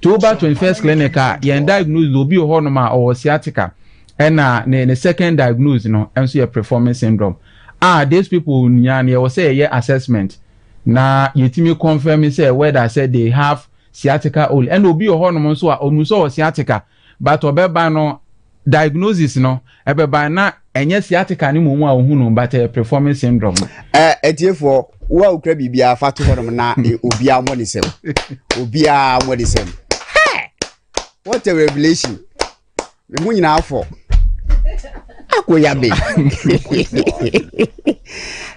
Speaker 2: Nti woba 21st clinic a, yɛn diagnose obi wɔ hɔnom a ɔwɔ sciatica, ɛna ne ne second diagnose no nso yɛ preformic syndrome. A these people nyinaa no yɛwɔ sɛ yɛyɛ assessment na yɛtumi confirm sɛ whether sɛ they have sciatica only. Ɛna obi wɔ hɔnom nso a ɔnu sɛ ɔwɔ sciatica but ɔbɛba no diagnosis no ɛbɛba na ɛnyɛ sciatica ne mmom a ohunu no but ɛyɛ preformic syndrome.
Speaker 1: Ɛ atiefoɔ wo a wokura biribiara fa to hɔnom na obiara mmɔ ne sɛm obiara mmɔ ne sɛm. What a revelation! Me ho nyinaa fɔ akoya be.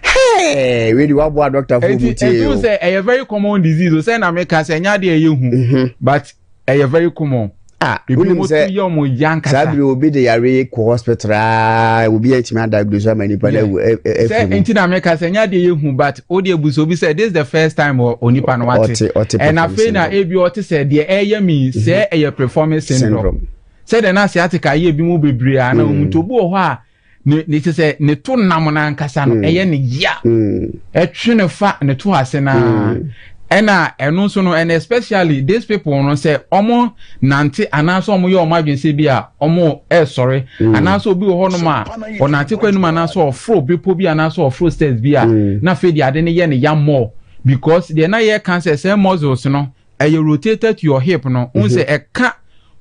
Speaker 1: Hey, wei de waboa doctor fo mu tie o.
Speaker 2: Eti sɛ ɛyɛ very common disease o sɛ na meka sɛ ɛnyɛ adeɛ ɛyɛ hu but ɛyɛ very common.
Speaker 1: Ah, wonim sɛ saa bere obi de yare kɔ hospital aa obi atumi adiagnose ama nipa no awu
Speaker 2: afiri sɛ nti na meka sɛ nyɛ adeɛ yɛ hu but o deɛ busa obi sɛ this is the first time onipa no wate ɛna afei na ebi ɔte sɛ deɛ ɛyɛ mi sɛ ɛyɛ preformic syndrome sɛ deɛ na sciatica yɛ ebi mu bebree a na wɔn nti obi wɔ hɔ a ne ne te sɛ ne to nam no ankasa no ɛyɛ ne ya ɛtwe ne fa ne to ase naa. Ɛna ɛno nso no, and especially these people no, sɛ ɔmo nante anaasɛ ɔmo yɛ ɔmo adwene sɛ bi a ɔmo ɛsɔre anaasɛ obi wɔ hɔnom a ɔnante kɔ anim anaasɛ ɔforo bepɔ bi anaasɛ ɔforo stairs bi a, na afei deɛ ade no yɛ ne ya more, because deɛ na yɛka sɛ muscles no ɛyɛ rotated to your hip no n sɛ ɛka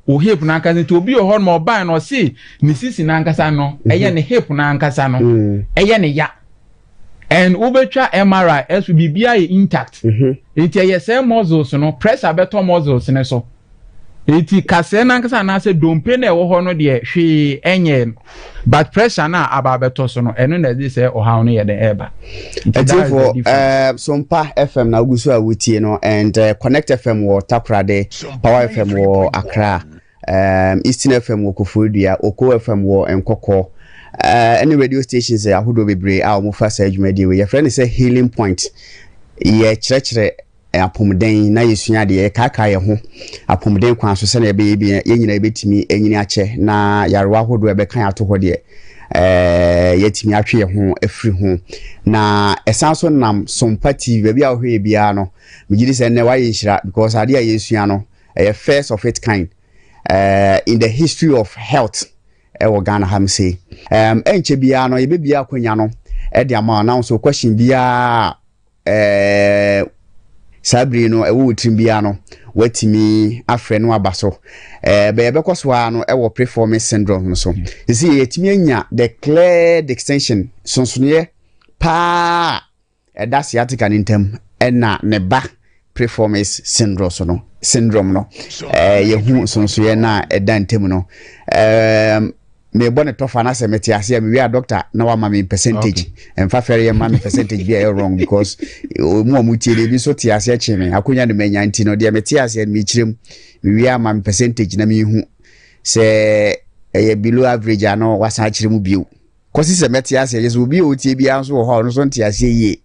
Speaker 2: o hip n'ankasa. Nti obi wɔ hɔnom a ɔbaa no, ɔse ne sisi n'ankasa no ɛyɛ ne hip n'ankasa no ɛyɛ ne ya, and wobɛtwa MRI ɛso, biribiara yɛ intact. Nti ɛyɛ sɛ muscles no, pressure bɛtɔ muscles no so, nti kasɛɛ n'ankasa anaasɛ dompe na ɛwɔ hɔ no deɛ, hwee ɛnyɛ no, but pressure no a aba abɛtɔ so no, ɛno na ɛde sɛ ɔhaw no yɛ den ɛɛba.
Speaker 1: Ɛtiefo, Sompa FM na wogu so a wotie no, and Connect FM wɔ Takoradi, Power FM wɔ Accra, Eastern FM wɔ Koforidua, Oko FM wɔ Nkɔkɔ, ɛne radio stations ahodoɔ bebree a wɔfa saa dwumadie wei. Yɛfrɛ no sɛ Healing Point. Yɛkyerɛkyerɛ apɔmuden na yɛsua adeɛ, yɛkaakaa yɛn ho apɔmuden kwan so sɛnea ɛbɛyɛ bi yɛn nyinaa yɛbɛtumi anyini akyɛ, na yarewa ahodoɔ a ɛbɛka yɛn ato hɔ deɛ, yɛatumi atwe yɛn ho afiri ho. Na ɛsan so nam Sompa TV, baabi a wohwɛ yɛ biara no, megye di sɛ nnɛ woayɛ nhyira, because adeɛ a yɛsua no ɛyɛ first of its kind in the history of health ɛwɔ Ghana ha m sei. Ɛnkyɛ biara no yɛbɛbia akwanya no ɛde ama wo, na nso question biara saa bere no ɛwɔ wo tirim biara no, watumi afrɛ no aba so. Bɛyɛ bɛkɔ so ara no ɛwɔ piriformis syndrome no so. Sisi yɛtumi anya the clear distinction, sonsonoeɛ paa ɛda sciatica no ntam ɛna ne ba piriformis syndrome so no, syndrome no, yɛhu nsonsonoeɛ no a ɛda ntam no. Mebɔ ne tɔfa na sɛ mete ase a, mewie a, doctor na wama me percentage. Ɛmfa fɛre yɛ ma me percentage bi a ɛyɛ wrong, because mu a mutie de ebi nso te ase akyi me akonya no manya, nti no deɛ mete ase no mekyerɛ mu. Mewie a, ma me percentage na mehu sɛ ɛyɛ below average a, no wasan akyerɛ mu bio kɔsi sɛ mɛte aseɛ. Yɛ sɛ obi a ɔtie biara nso wɔ hɔ a ɔno nso nte aseɛ yie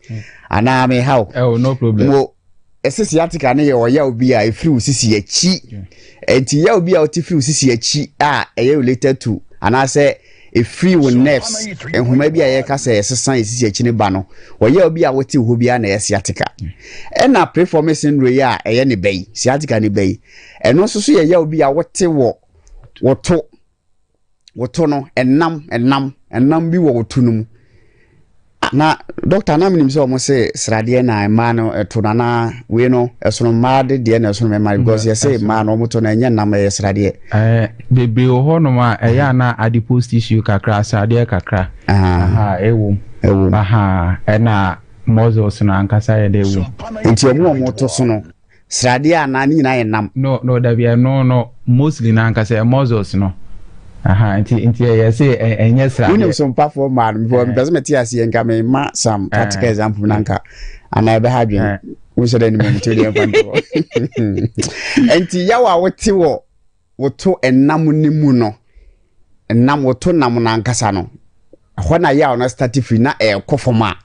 Speaker 1: anaa mehaw.
Speaker 2: Oh, no problem.
Speaker 1: Mo ɛsɛ sciatica no yɛ ɔyaw bi a ɛfiri wo sisi akyi. Nti yaw bi a wote firi wo sisi akyi a ɛyɛ related to anaasɛ ɛfiri wo nerves nhoma bi a yɛka sɛ ɛsesa yɛ sisi akyi no ba no, ɔyaw bi a wote hɔ biara na ɛyɛ sciatica. Ɛna piriformis syndrome yi a ɛyɛ ne ba yi, sciatica ne ba yi, ɛno nso so yɛ yaw bi a wote wɔ woto woto no, ɛnam ɛnam ɛnam bi wɔ woto no mu. Na doctor, na menim sɛ ɔmo se sradeɛ na mmaa no ɛto no, anaa wei no ɛsono mmaa de deɛ na ɛsono mmarima, because yɛse mmaa no ɔmo to no ɛnyɛ nam, ɛyɛ sradeɛ.
Speaker 2: Bebree wɔ hɔnom a ɛyɛ ana adipose tissue kakra, sradeɛ kakra ɛwɔ mu.
Speaker 1: Ɛwɔ mu.
Speaker 2: Ɛna muscles no ankasa yɛ dɛ ɛwɔ mu.
Speaker 1: Nti ɔmo a ɔmo to so no, sradeɛ anaa ne nyinaa yɛ nam?
Speaker 2: No, dabi, ɛno no mostly na ankasa ɛ muscles no. Aha, nti ɛyɛ sɛ ɛnyɛ sradeɛ.
Speaker 1: Wonim so mpafoɔ mmaa no, mepɛ mepɛ sɛ mete aseɛ, nka mema some practical example na nka anaa ɛbɛha adwene. Wonhyɛ dɛ anim nti wodeɛ mfa nto hɔ. Nti yaw a wote wɔ woto ɛnam no mu no, ɛnam woto nam no ankasa no, ɛhɔ na yaw no start firi na ɛrekɔ fam a,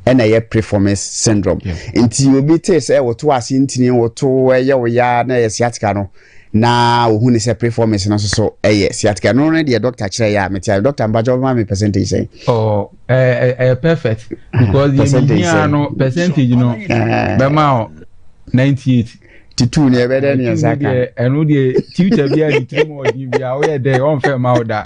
Speaker 1: ɛna ɛyɛ piriformis syndrome. Nti obi te sɛ woto ase ntini woto ɛyɛ wo ya na ɛyɛ sciatica no, na ohun ne sɛ piriformis no nso so ɛyɛ sciatica no no deɛ, doctor kyerɛ yɛ a mete a, doctor mpakyɛ ɔbɛma me percentage sɛn?
Speaker 2: Oh, ɛyɛ perfect, because yɛ mihia no percentage no bɛma o 98.
Speaker 1: Titu ne ɛbɛdɛ ne yɛn ka.
Speaker 2: Ɛno deɛ, tutor bi a ne tirim ɔdi bi a woyɛ dɛ ɔnfɛ ma wo da.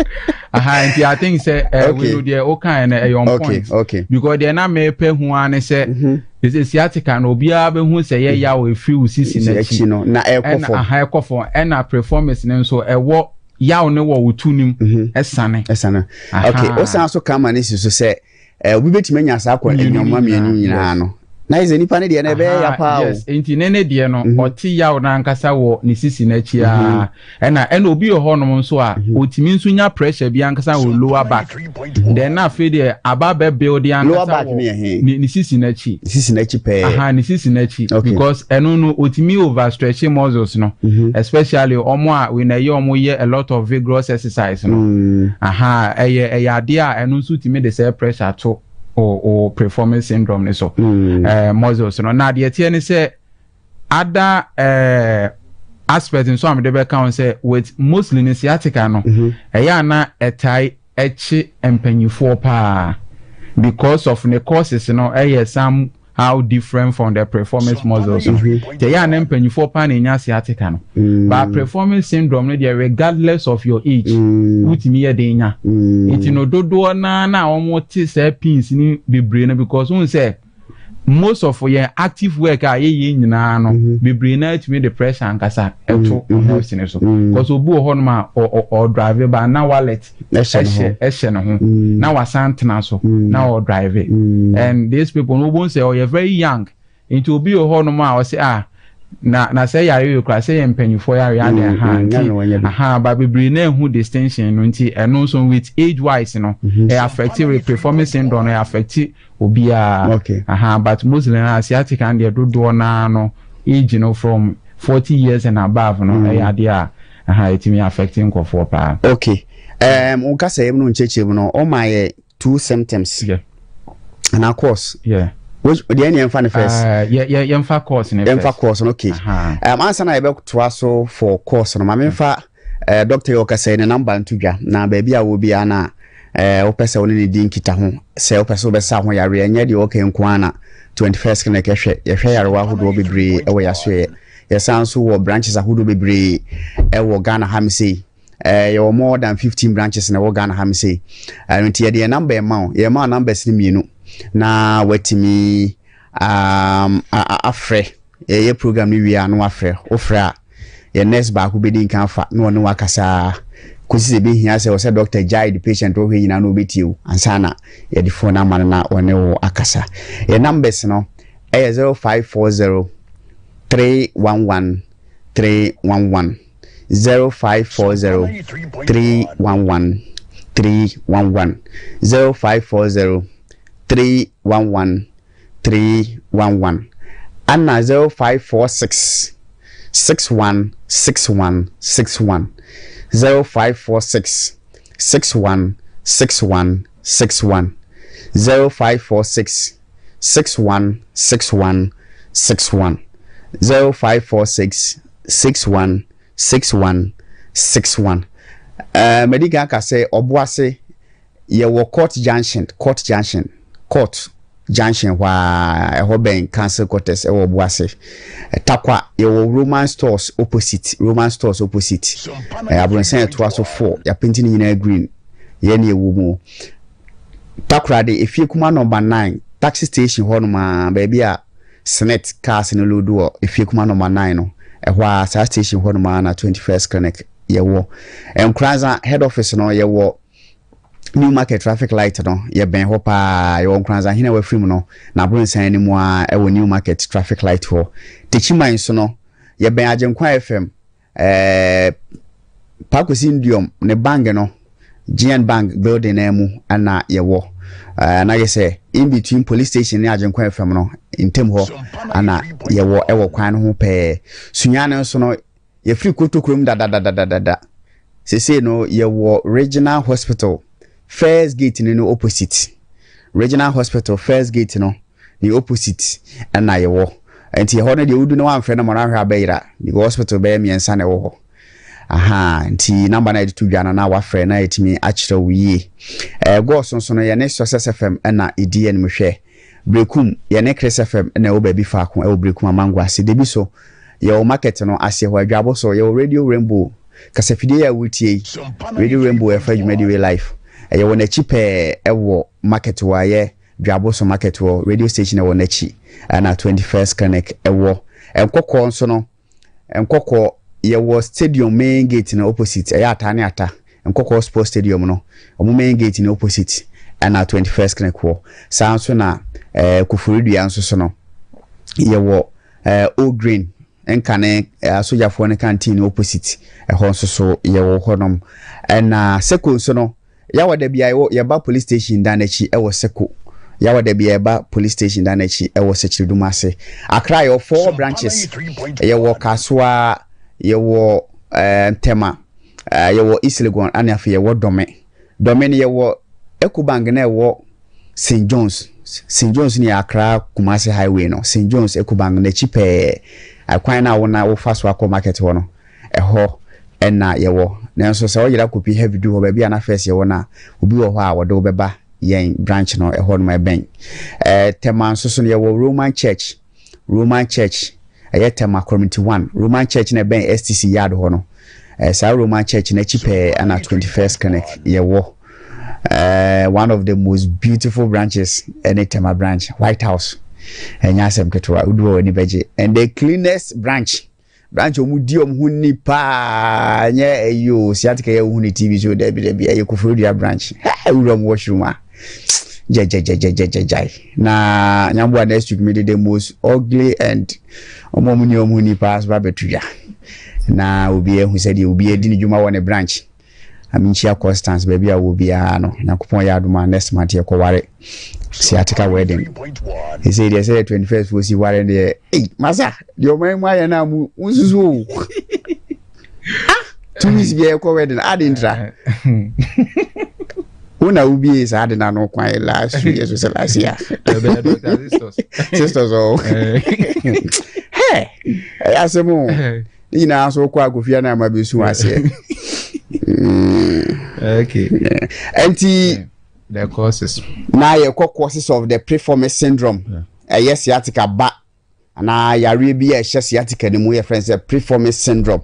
Speaker 2: Aha, nti I think sɛ wei no deɛ wokae no ɛyɛ on point. Because deɛ na mepɛ hu ara ne sɛ ɛsɛ sciatica no, obiara bɛhu sɛ yɛ yaw efiri wo sisi n'akyi
Speaker 1: no na ɛkɔ fam.
Speaker 2: Aha, ɛkɔ fam. Ɛna piriformis no nso, ɛwɔ yaw ne wɔ wo tu nim ɛsane.
Speaker 1: Ɛsane, okay. Wosan so kama ne si so sɛ obi bɛtumi anya saa kɔ nneɛma mmienu nyinaa no, na yɛ sɛ nipa ne deɛ no ɛbɛyɛ ya paa o.
Speaker 2: Yes, nti ne deɛ no, ɔte yaw n'ankasa wɔ ne sisi n'akyi aa. Ɛna obi wɔ hɔnom nso a otumi nso nya pressure bi ankasa wɔ lower back, then na afei deɛ aba bɛ build ankasa wɔ ne sisi n'akyi.
Speaker 1: Sisi n'akyi pɛɛ.
Speaker 2: Aha, ne sisi n'akyi, because ɛno no otumi overstretch muscles no, especially ɔmo a wei na ɛyɛ ɔmo yɛ a lot of vigorous exercise no. Aha, ɛyɛ adeɛ a ɛno nso tumi de sɛ pressure to o piriformis syndrome ne so, muscles no. Na adeɛ teɛ ne sɛ other aspect nso a mede bɛka ho sɛ with mostly ne sciatica no, ɛyɛ ana ɛtae ɛkye mpanyinfoɔ paa because of ne causes no ɛyɛ some. how different from the piriformis muscles no. Nti ɛyɛ a na mpanyinfoɔ paa na enya sciatica no. But piriformis syndrome no deɛ regardless of your age, wotumi yɛ den nya. Nti no dodoɔ naa na wɔn te saa pains no bebree no because wohu sɛ most of yɛn active work a yɛyɛ nyinaa no bebree naa tumi de pressure ankasa ɛto nerves no so. Because obi wɔ hɔnom a ɔdrive ba na wallet ɛhyɛ ɛhyɛ ne ho na wasan tena so na ɔdrive and these people no wobɛhu sɛ ɔyɛ very young nti obi wɔ hɔnom a ɔsɛ ah na na sɛ yare yɛ kura sɛ yɛ mpanyinfoɔ yare ade aha nti aha ba bebree na ehu distinction no nti ɛno nso with age wise no ɛ affect piriformis syndrome no ɛ affect obiara aha but mostly na sciatica no deɛ dodoɔ naa no age no from 40 years and above no ɛyɛ adeɛ a aha ɛtumi affect nkurɔfoɔ paa.
Speaker 1: Okay, wo kasa yɛ mu no nkyerɛkyerɛ mu no, ɔma yɛ two symptoms anaa cause. Which deɛ ne yɛmfa no first?
Speaker 2: Yɛmfa cause no.
Speaker 1: Yɛmfa cause no, okay. Ansa na yɛbɛtoa so for cause no, ma memfa doctor yi ɔkasa yi ne number nto dwa na baabi a wɔ biara na wopɛ sɛ wo ne ne di nkita ho, sɛ wopɛ sɛ wobɛsa ho yareɛ. Ɛnyɛ deɛ ɔka nko ara na 21st Clinic ɛhwɛ. Yɛhwɛ yarewa ahodoɔ bebree ɛwɔ yɛasoɛ. Yɛsan nso wɔ branches ahodoɔ bebree ɛwɔ Ghana ha me sei. Yɛwɔ more than 15 branches na ɛwɔ Ghana ha me sei. Nti yɛde yɛn number ɛma wo. Yɛma wo numbers no mmienu na watumi afrɛ. Yɛyɛ program no wie a na wafrɛ. Wofrɛ a, yɛn nurse baako bɛdi nkan afa na ɔne wakasa kɔsi sɛ ɛbɛhia sɛ ɔsɛ doctor gyae the patient wɔhwɛ nyinaa na ɔbɛtie wo ansa na yɛde phone ama no na ɔne wo akasa. Yɛn numbers no ɛyɛ 0540 311 311, 0540 311 311, 0540 311 311, ana 0546 61 61 61, 0546 61 61 61, 0546 61 61 61, 0546 61 61 61. Madi kan ka sɛ Ɔboase yɛwɔ Court Junction, Court Junction, Court Junction hɔ a ɛhɔ bɛn Council Quarters ɛwɔ Ɔboase. Takwa yɛwɔ Roman Stores opposite, Roman Stores opposite. Abrɔnsan ɛtoa so four, yɛapaint ne nyinaa green. Yɛn ne ɛwɔ mu. Takoradi Efie Kuma number 9 taxi station hɔnom a baabi a Senate cars no load wɔ Efie Kuma number 9 no, ɛhɔ a saa station hɔnom a na 21st Clinic yɛwɔ. Nkoranza head office no yɛwɔ New Market traffic light no, yɛbɛn hɔ paa. Yɛwɔ Nkoranza hene a wafiri mu no n'abrɔnsan no mu a ɛwɔ New Market traffic light hɔ. Techiman nso no yɛbɛn Agyenkwa FM, Pakosi Ndiom ne bank no, GN Bank building na mu ɛna yɛwɔ. Na yɛ sɛ in between police station ne Agyenkwa FM no ntam hɔ ana yɛwɔ, ɛwɔ kwan no ho pɛɛ. Sunyani nso no yɛfiri Kotokurom dadadadadada. Sesei no yɛwɔ Regional Hospital first gate no opposite. Regional Hospital first gate no ne opposite ɛna yɛwɔ. Nti ɛhɔ no deɛ wodu na wamfrɛ no ma no ahwɛ abɛyera because hospital bɛyɛ mmiɛnsa na ɛwɔ hɔ aha. Nti number na yɛde to dwa no na wafrɛ na yɛtumi akyerɛ wo yie. Goso nso no yɛne Success FM ɛna ɛdi anim hwɛ. Brekum yɛne Chris FM ɛna ɛwɔ baabi faako ɛwɔ Brekum Amango ase. Debi so yɛwɔ market no aseɛ hɔ. Adwabo so yɛwɔ Radio Rainbow kasafidie yɛ a wotie yi, Radio Rainbow ɛfa dwumadi wei live, ɛyɛ wɔ n'akyi pɛɛ ɛwɔ market hɔ a ɛyɛ Dwaboso market wɔ radio station ɛwɔ n'akyi ɛna 21st Clinic ɛwɔ. Nkɔkɔɔ nso no, Nkɔkɔɔ yɛwɔ stadium main gate no opposite, ɛyɛ Ata ne Ata Nkɔkɔɔ sports stadium no ɔmo main gate no opposite ɛna 21st Clinic wɔ. Saa nso na Koforidua nso so no yɛwɔ Old Green nkane asogyafoɔ no canteen no opposite, ɛhɔ nso so yɛwɔ hɔnom. Ɛna Seko nso no Yawa da bia yɛwɔ yɛba police station dan n'akyi ɛwɔ Seko. Yawa da bia yɛba police station dan n'akyi ɛwɔ Sɛkyerɛdum ase. Accra yɛwɔ four branches. Yɛwɔ Kasoa, yɛwɔ Ntɛma, yɛwɔ East Legon, ɛna afei yɛwɔ Dome. Dome no yɛwɔ Ecobank na ɛwɔ St John's. St John's no yɛ Accra Kumasi highway no. St John's Ecobank n'akyi pɛɛ. Ɛkwan no a wo na wofa so akɔ market hɔ no, ɛhɔ ɛna yɛwɔ. Nanso sɛ woyera kɔpi Heavy du hɔ baabi a na first yɛwɔ no a, obi wɔ hɔ a wɔde wo bɛba. yɛn branch no ɛhɔ nom ɛbɛn. Ɛɛ Tema nso so no yɛwɔ Roman Church, Roman Church ɛyɛ Tema Community One, Roman Church na ɛbɛn STC yard hɔ no. Ɛɛ saa Roman Church no akyi pɛɛ ɛna 21st Clinic yɛwɔ. Ɛɛ one of the most beautiful branches ɛne Tema branch, White House. Ɛnyɛ asɛm ketewa, wodu hɔ w'ani bɛgye. And the cleanest branch. Branch wɔn di wɔn ho ni paa nyɛ ɛyi o sciatica yɛ ohun ne tv so dabi dabi ɛyɛ koforodua branch hɛɛ wura mu washroom a gyɛgyɛgyɛgyɛgyɛgyae na nyamboa next week mi de the most ugly and wɔn a wɔn ni wɔn ho ni paa so ba bɛto dwa na obi ehu sɛdeɛ obi adi ne dwuma wɔ ne branch. Na menkyia Constance baabi a ɔwɔ biara no. Nyankopɔn yɛ adom a next month yɛkɔware sciatica wedding. Ɛsei deɛ sɛ yɛ 21st foɔ si ware deɛ ei masa deɛ ɔman mu ayɛ no a mu nsusu o. Ah, 2 weeks biara yɛkɔ wedding ade ntra. Wo na wobie saa ade no ano kwan last 2 years sɛ last year. Sisters o. Hey, ɛyɛ asɛm o. Ne nyinaa nso wokɔ akofia no ama bɛsu aseɛ.
Speaker 2: Okay.
Speaker 1: Ɛnti
Speaker 2: the causes.
Speaker 1: Na yɛkɔ causes of the preformis syndrome. Ɛyɛ sciatica ba anaa yareɛ bi a ɛhyɛ sciatica no mu yɛfrɛ no sɛ preformis syndrome.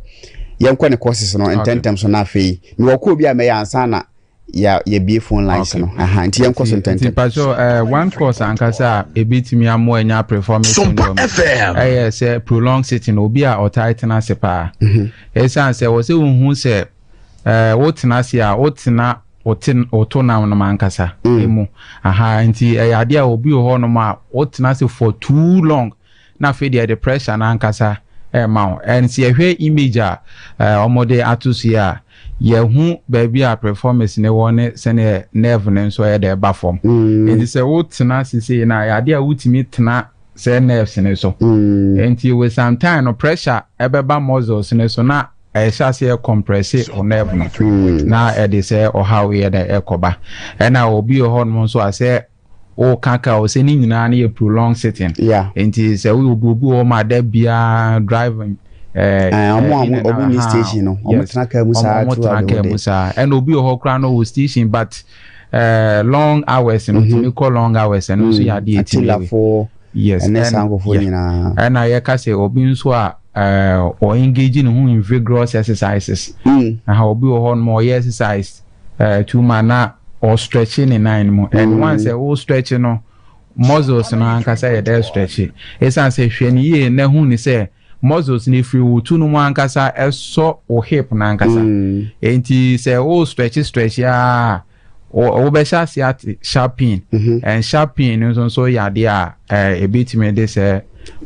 Speaker 1: Yɛnkɔ ne causes no ntɛntɛm so na afei mewɔ kɔɔ bi a mɛyɛ ansa na yɛ yɛbie phone lines no aha nti yɛnkɔ so ntɛntɛm.
Speaker 2: Nti pacho one cause ankasa a ebitumi amoa anya preformis syndrome ɛyɛ sɛ prolonged sitting, obi a ɔtaa tena ase paa. Ɛsiane sɛ wɔ sɛ wohu sɛ wotena ase a wotena wote woto nam nom ankasa emu aha nti ɛyɛ adeɛ a obi wɔ hɔ nom a wotena ase for too long na afei deɛ ɛde pressure no ankasa ɛrema wo. And sɛ yɛhwɛ image a wɔde ato so yi a, yɛhu baabi a preformis no wɔ ne sɛdeɛ nerve no nso ɛyɛ dɛ ɛba fam. Nti sɛ wotena ase sei no a, ɛyɛ adeɛ a wotumi tena sɛ nerves no so. Nti with some time no pressure ɛbɛba muscles no so na ɛhyɛ aseɛ compresse wo nerve no na ɛde sɛ ɔhaw yɛ dɛ ɛkɔba. Ɛna obi wɔ hɔnom nso a sɛ woka ka o sɛ ne nyinaa no yɛ prolonged sitting.
Speaker 1: Yeah.
Speaker 2: Nti sɛ woyɛ obi obi wɔ hɔ ma da biara driving.
Speaker 1: Eh, ɔmo a ɔmo ni station no ɔmo tena kaa mu saa
Speaker 2: ɔmo tena kaa mu saa ɛna obi wɔ hɔ koraa no wɔ station but long hours no tumi kɔ long hours ɛno nso yɛ adeɛ
Speaker 1: etimi wei. Yes, ɛne saa nkurɔfoɔ nyinaa.
Speaker 2: Ɛna yɛka sɛ obi nso a ɔ engage ne ho in vigorous exercises. Aha obi wɔ hɔ nom ɔyɛ exercise too much na ɔ stretch ne nan no mu. And once sɛ wo stretch no muscles no ankasa yɛ dɛ stretch. Ɛsiane sɛ hwɛ ne yie na hu ne sɛ muscles no efiri wo tu no mu ankasa ɛsɔ wo hip no ankasa. Enti sɛ wo stretch stretch a wobɛhyɛ ase ate sharp pain. And sharp pain no nso nso yɛ adeɛ a ebetumi de sɛ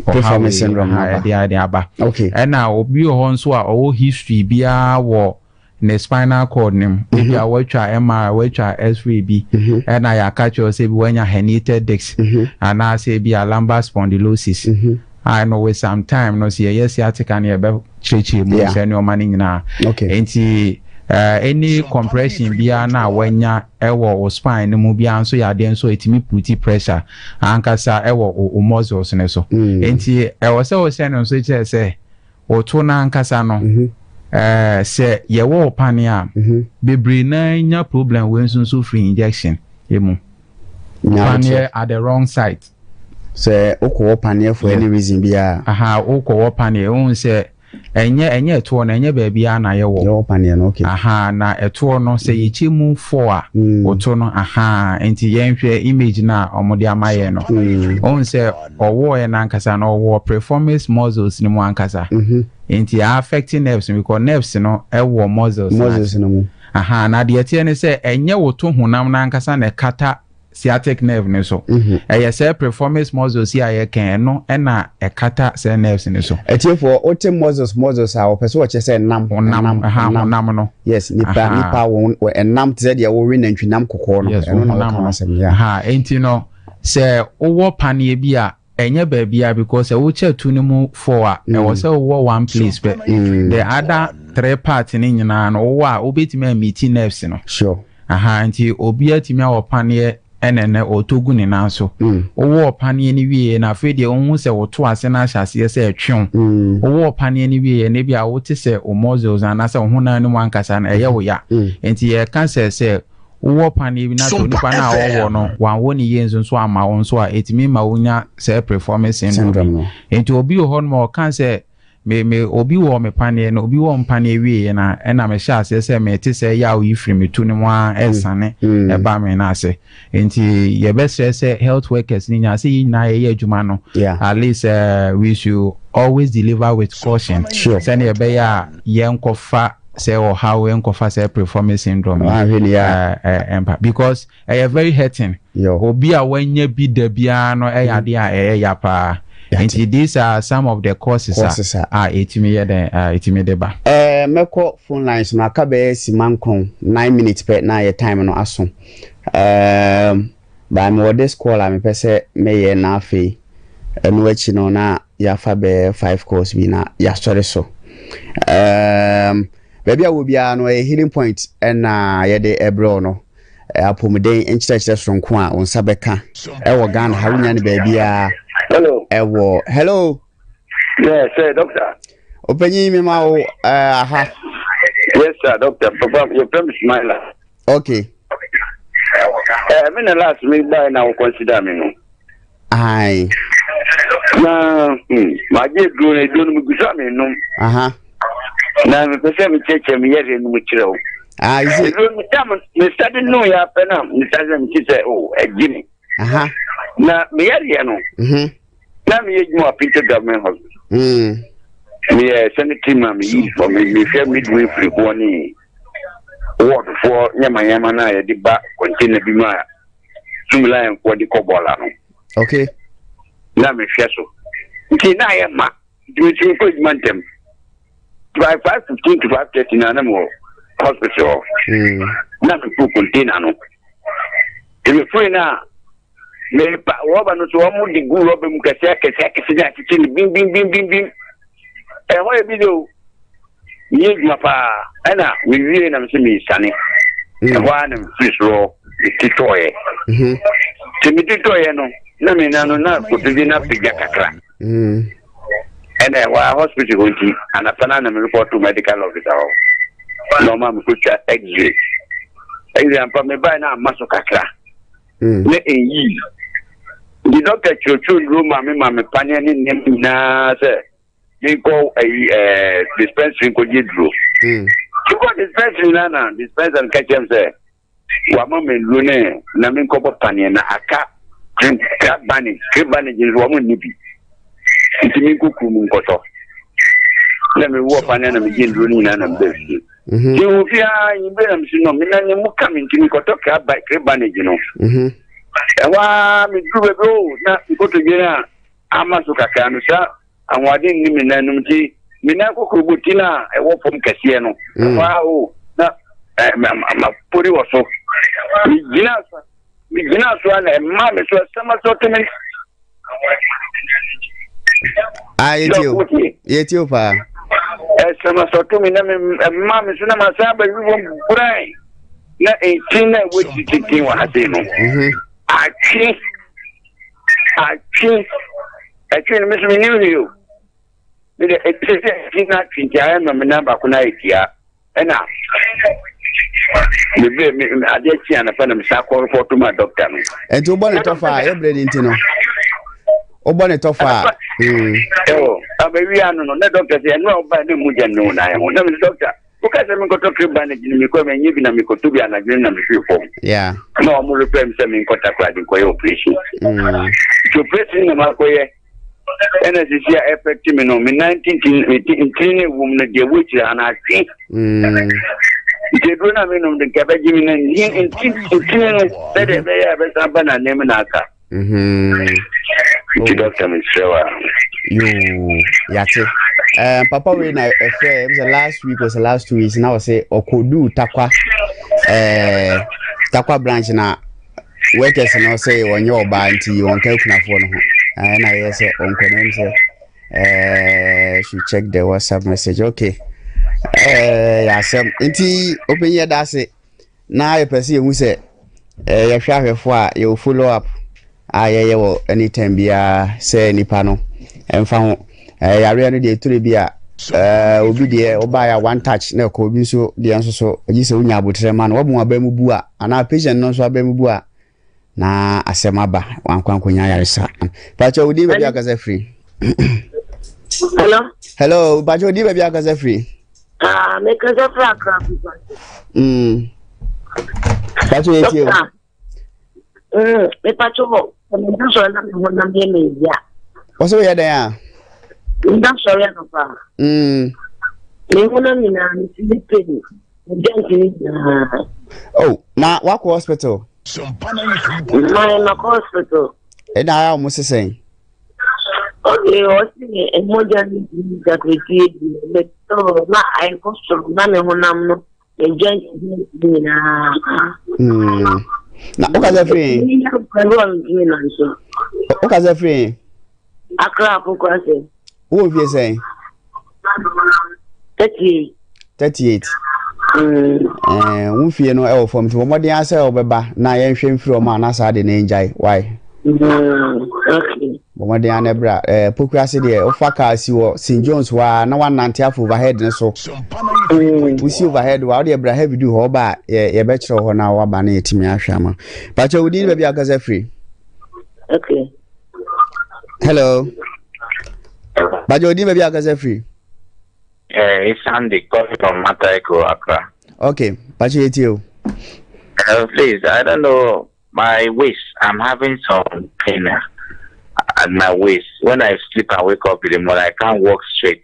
Speaker 1: ɔhaw syndrome
Speaker 2: ɛde ade aba. Ɛna obi wɔ hɔ nso a ɔwɔ history biara wɔ ne spinal cord ne mu. Ebi a watwa MRI, watwa X-ray bi, ɛna yɛaka kyerɛ sɛ bi wanya herniated disc anaasɛ ebi a lumbar spondylosis. A no with some time no sɛ yɛyɛ sciatica no yɛbɛkyerɛkyerɛ mu sɛ nneɛma no nyinaa. Nti any compression biara na wanya ɛwɔ wo spine no mu biara nso yɛ adeɛ nso ɛtumi put pressure ankasa ɛwɔ wo muscles no so. Nti ɛwɔ sɛ wohyɛ no nso kyerɛ sɛ woto no ankasa no sɛ yɛwɔ wo pane a bebree na nya problem wei nso nso firi injection emu. Paneɛ at the wrong site.
Speaker 1: Sɛ wokɔwɔ paneɛ for any reason biara.
Speaker 2: Aha, wokɔwɔ paneɛ, wohu sɛ ɛnyɛ ɛnyɛ ɛtoɔ no ɛnyɛ baabi a na yɛwɔ.
Speaker 1: Yɛwɔ paneɛ no, okay.
Speaker 2: Aha, na ɛtoɔ no sɛ yɛkyɛ mu four a, woto no aha, nti yɛnhwɛ image no a wɔde ama yɛn no. Wohu sɛ ɔwɔɔɛ no ankasa no ɔwɔ preformis muscles no mu ankasa. Nti affect nerves no because nerves no ɛwɔ muscles no.
Speaker 1: Muscles no mu.
Speaker 2: Aha, na deɛ ɛteɛ ne sɛ ɛnyɛ wo to honam no ankasa na ɛkata sciatic nerve no so. Ɛyɛ sɛ preformis muscles yi a yɛka ɛno ɛna ɛkata sɛ nerves no so.
Speaker 1: Atiefoɔ, wote muscles muscles a wɔpɛ sɛ wɔkyerɛ sɛ nam.
Speaker 2: Honam, aha, honam no.
Speaker 1: Yes, nipa nipa wɔn ɛnam te sɛ deɛ wɔwe nantwinam kɔkɔɔ no.
Speaker 2: Yes, ɛno na wɔka asɛm. Yeah. Aha, enti no sɛ wowɔ paneɛ bi a ɛnyɛ baabi a because sɛ wokyɛ tu no mu four a ɛwɔ sɛ wowɔ one place pɛ. The other three parts no nyinaa no wowɔ a wobɛtumi a meet nerves no.
Speaker 1: Sure.
Speaker 2: Aha, nti obi atumi awɔ paneɛ ɛna ɛnɛ ɔtɔ gu ne nan so. Wowɔ paneɛ no wie na afei deɛ wohu sɛ woto ase no ahyɛ aseɛ sɛ ɛtwe wo. Wowɔ paneɛ no wie na ebi a wote sɛ wo muscles anaasɛ wo honam no mu ankasa no ɛyɛ wo ya. Nti yɛka sɛ sɛ Wowɔ paneɛ bi na sɛ onipa no a ɔwɔ no wanwɔ ne yie nso nso amma wo nso a, ɛtumi ma wonya saa preforming syndrome yi. Nti obi wɔ hɔ nom a ɔka sɛ me me obi wɔ me paneɛ no, obi wɔ me paneɛ wieɛ no a, ɛna mehyɛ aseɛ sɛ mete sɛ yaw yi firi me to no mu ara ɛresane ɛba me nan ase. Nti yɛbɛsrɛ sɛ health workers no nyinaa sɛ yɛn nyinaa yɛyɛ adwuma no, at least uh, we should always deliver with caution sɛdeɛ ɛbɛyɛ a yɛnkɔfa sɛ ɔhaw yɛnkɔfa sɛ preforming syndrome yi ɛmpa because ɛyɛ very hurting. Obi a wanya bi da biara no ɛyɛ adeɛ a ɛyɛ ya paa. Nti these are some of the causes a a ɛtumi yɛ dɛn a ɛtumi de ba.
Speaker 1: Ɛɛ mɛkɔ phone lines no aka bɛyɛ sima nkron nine minutes pɛ na yɛ time no aso. Ɛɛm but mewɔ this call a mepɛ sɛ meyɛ na afei ɛno akyi no na yɛafa bɛyɛ five calls bi na yɛasɔre so. Ɛɛm baabi a wɔ biara no ɛyɛ healing point ɛna yɛde ɛbrɛ wo no. Apɔmuden nkyerɛkyerɛ soronko a wo nsa bɛka ɛwɔ Ghana ha wonya no baabiara.
Speaker 6: Hello.
Speaker 1: Ɛwɔ hello.
Speaker 6: Yes, sir, doctor.
Speaker 1: Ɔpanyin mi ma wo aha.
Speaker 6: Yes, sir, doctor. Papa, your friend is Smiler.
Speaker 1: Okay.
Speaker 6: Eh, me na last me buy na wo consider me no.
Speaker 1: Aye.
Speaker 6: Na, ma je duro na duro no me gusa me nom.
Speaker 1: Aha.
Speaker 6: Na me pese me cheche me yere no me kyerɛ wo.
Speaker 1: Ah, is it?
Speaker 6: Duro me tam me start no ya pɛ na me start me ti sɛ oh, e me.
Speaker 1: Aha.
Speaker 6: Na me yere no.
Speaker 1: Mhm.
Speaker 6: Na me yɛ adwuma Peter Government Hospital. Me yɛ sanitary man me yi for me me hwɛ midwifery foɔ ne ward foɔ nyɛma nyɛma no a yɛde ba container bi mu a Zoomlion foɔ de kɔ bɔɔla no.
Speaker 1: Okay.
Speaker 6: Na mehwɛ so. Nti na ayɛ ma. Nti metumi kɔ adwuma ntɛm. By 5:15 to 5:30 na na mewɔ hospital hɔ. Na meforo container no. Nti meforo no a mepa rɔba no so wɔn de gu rɔba mu kɛse akɛse akɛse ne akyekye no bim bim bim bim bim. Ɛhɔ yɛ bi de o. Meyɛ adwuma paa ɛna mewie na mesɛ mesane. Ɛhɔ ara na mefiri soro metitɔeɛ. Nti metitɔeɛ no na me nan no na kotodwe no apagya kakra. Ɛna ɛhɔ ara hospital hɔ nti anapa no na merekɔto medical officer hɔ na ɔma mekɔtwa x-ray. X-ray ampa mebae na amma so kakra. Na ɛnyii. Nti dɔkta kyerɛkyerɛ nnuro ma me ma me paneɛ ne nneɛma nyinaa sɛ menkɔ ayi ɛɛ dispensary nkɔgye duro. Mekɔ dispensary na na dispenser no ka kyerɛ me sɛ wama me nnuro ne na menkɔbɔ paneɛ na aka crab bandage, crab bandage nso wɔn nni bi nti menkɔ kurom nkɔtɔ. Na mewɔ paneɛ na megye nnuro no nyinaa na meba fie. Nti wɔ fie ara nyimire na mesi no me nan mu ka me nti mekɔtɔ crab bandage no. Ɛhɔ ara meduru baabi o na nkotodwe no a ama so kakra no saa ahoɔden nni me nan no mu nti me nan kokuroboti no a ɛwɔ fam kɛseɛ no ɛhɔ ara o na mapori wɔ so megyina so megyina so a na ɛma me so ɛsɛm so te me.
Speaker 1: Ah, yɛtie o yɛtie o paa.
Speaker 6: Ɛsɛm so to me na ɛma me so na masan abɛhwe fam buran na ntin na ɛwɔ tititi wɔ ha sei no atwe. Atwe, ɛtwe no, me nso mennim hwee o. Me de, ɛte sɛ ɛtwe no atwe nti ayɛ ma me nan baako no ayɛ tia. Ɛna mebrɛ me adeɛ kye anapa na mesan kɔ repɔto ma dɔkta no.
Speaker 1: Ɛnti wobɔ ne tɔfa a yɛbrɛ ne nti no wobɔ ne tɔfa a.
Speaker 6: Ɛwɔ abɛwia no no na dɔkta sɛ ɛno a wobae na mogya nni wo nan ho na mese dɔkta Woka sɛ menkɔtɔ crepe bandage no, mekɔe manyɛ bi na mekɔtɔ bi anadwo no na mehwee fam.
Speaker 1: Yeah.
Speaker 6: Na wɔn repair me sɛ menkɔ Takoradi nkɔyɛ operation. Nti operation na makɔyɛ. Ɛna sisi a effect me no, me nan tintin, me ntini no ɛwɔ mu no deɛ ɛwɔ akyire ha no atwe. Nti aduro no a menom de nka ɛbɛgye me nan ntini no sɛdeɛ ɛbɛyɛ a ɛbɛsan ba n'anan na aka. Nti dɔkta mesrɛ wo a.
Speaker 1: Yoo, yate. Um, papa wei na ɛfrɛ ɛm sɛ last week was last 2 weeks na ɔsɛ ɔkɔduu takwa eh, takwa branch na workers no sɛ ɔnyɛ ɔbaa nti ɔnka akunafoɔ no ho ɛna ɛyɛ sɛ ɔnkɔ no ɛm sɛ eh, should check the whatsapp message okay eh, yɛ asɛm nti ɔpanyin yɛda ase. Na yɛpɛ sɛ yɛhu sɛ yɛhwɛ ahwɛfoɔ a yɛwɔ follow up a yɛyɛ wɔ anytime biara sɛ nipa no ɛmfa ho yareɛ no deɛ ɛtore bi a Eh, obi deɛ ɔbaeɛ a one touch na ɛkɔ, obi nso deɛ nso so gye sɛ wonya aboterɛ ma no, wabu aba mu bu a, anaa patient no nso aba mu bu a, na asɛm aba, wankɔ ankɔnya ayaresa. Pakyɛ wo din baabi akasa firi?
Speaker 7: Hello.
Speaker 1: Hello, pakyɛ wo din baabi akasa firi?
Speaker 7: Ah, mekasa firi Accra.
Speaker 1: Pakyɛ yɛ tie o.
Speaker 7: Mepakyɛ hɔ, meda sɔre na me honam yɛ me ya.
Speaker 1: Wɔ sɛ woyɛ dɛn a?
Speaker 7: Meda sɔre anɔpa. Me honam nyinaa me ti ne pain, me joint ne nyinaa.
Speaker 1: Oh, na wakɔ hospital?
Speaker 7: My makɔ hospital.
Speaker 1: Ɛna ayɛ a wɔn sesɛn?
Speaker 7: Okay, ɔsi mogya ne bi kakra bi, na ayɛ soro na me honam no.
Speaker 1: Na wokasa firi he? Wokasa firi he?
Speaker 7: Akra Pokuase.
Speaker 1: Wowɔ mfie sɛn?
Speaker 7: 38.
Speaker 1: 38. Wo mfie no ɛwɔ fam nti bɔ mmɔden ara sɛ wobɛba na yɛnhwɛ mfiri ɔmo a na saa de no ngyae. Why? Bɔ mmɔden ara na bra. Eh, Pokuase deɛ, wofa kaa si wɔ St. John's hɔ a na woanante afa overhead no so. Wosi overhead hɔ a, wodeɛ bra heavy du hɔ, woba a yɛbɛkyerɛ wo hɔ na woaba na yɛtumi ahwɛ ama. Pakyɛ wo din ne baabi a wokasa firi?
Speaker 7: Okay.
Speaker 1: Hello. Pakyɛ wo din baabi a wokasa firi?
Speaker 8: Eh, it's Sandy calling from Mataiko, Accra.
Speaker 1: Okay, Pakyɛ yɛtie o.
Speaker 8: Please, I don't know. My waist, I'm having some pain at my waist. When I sleep and wake up in the morning, I can't walk straight.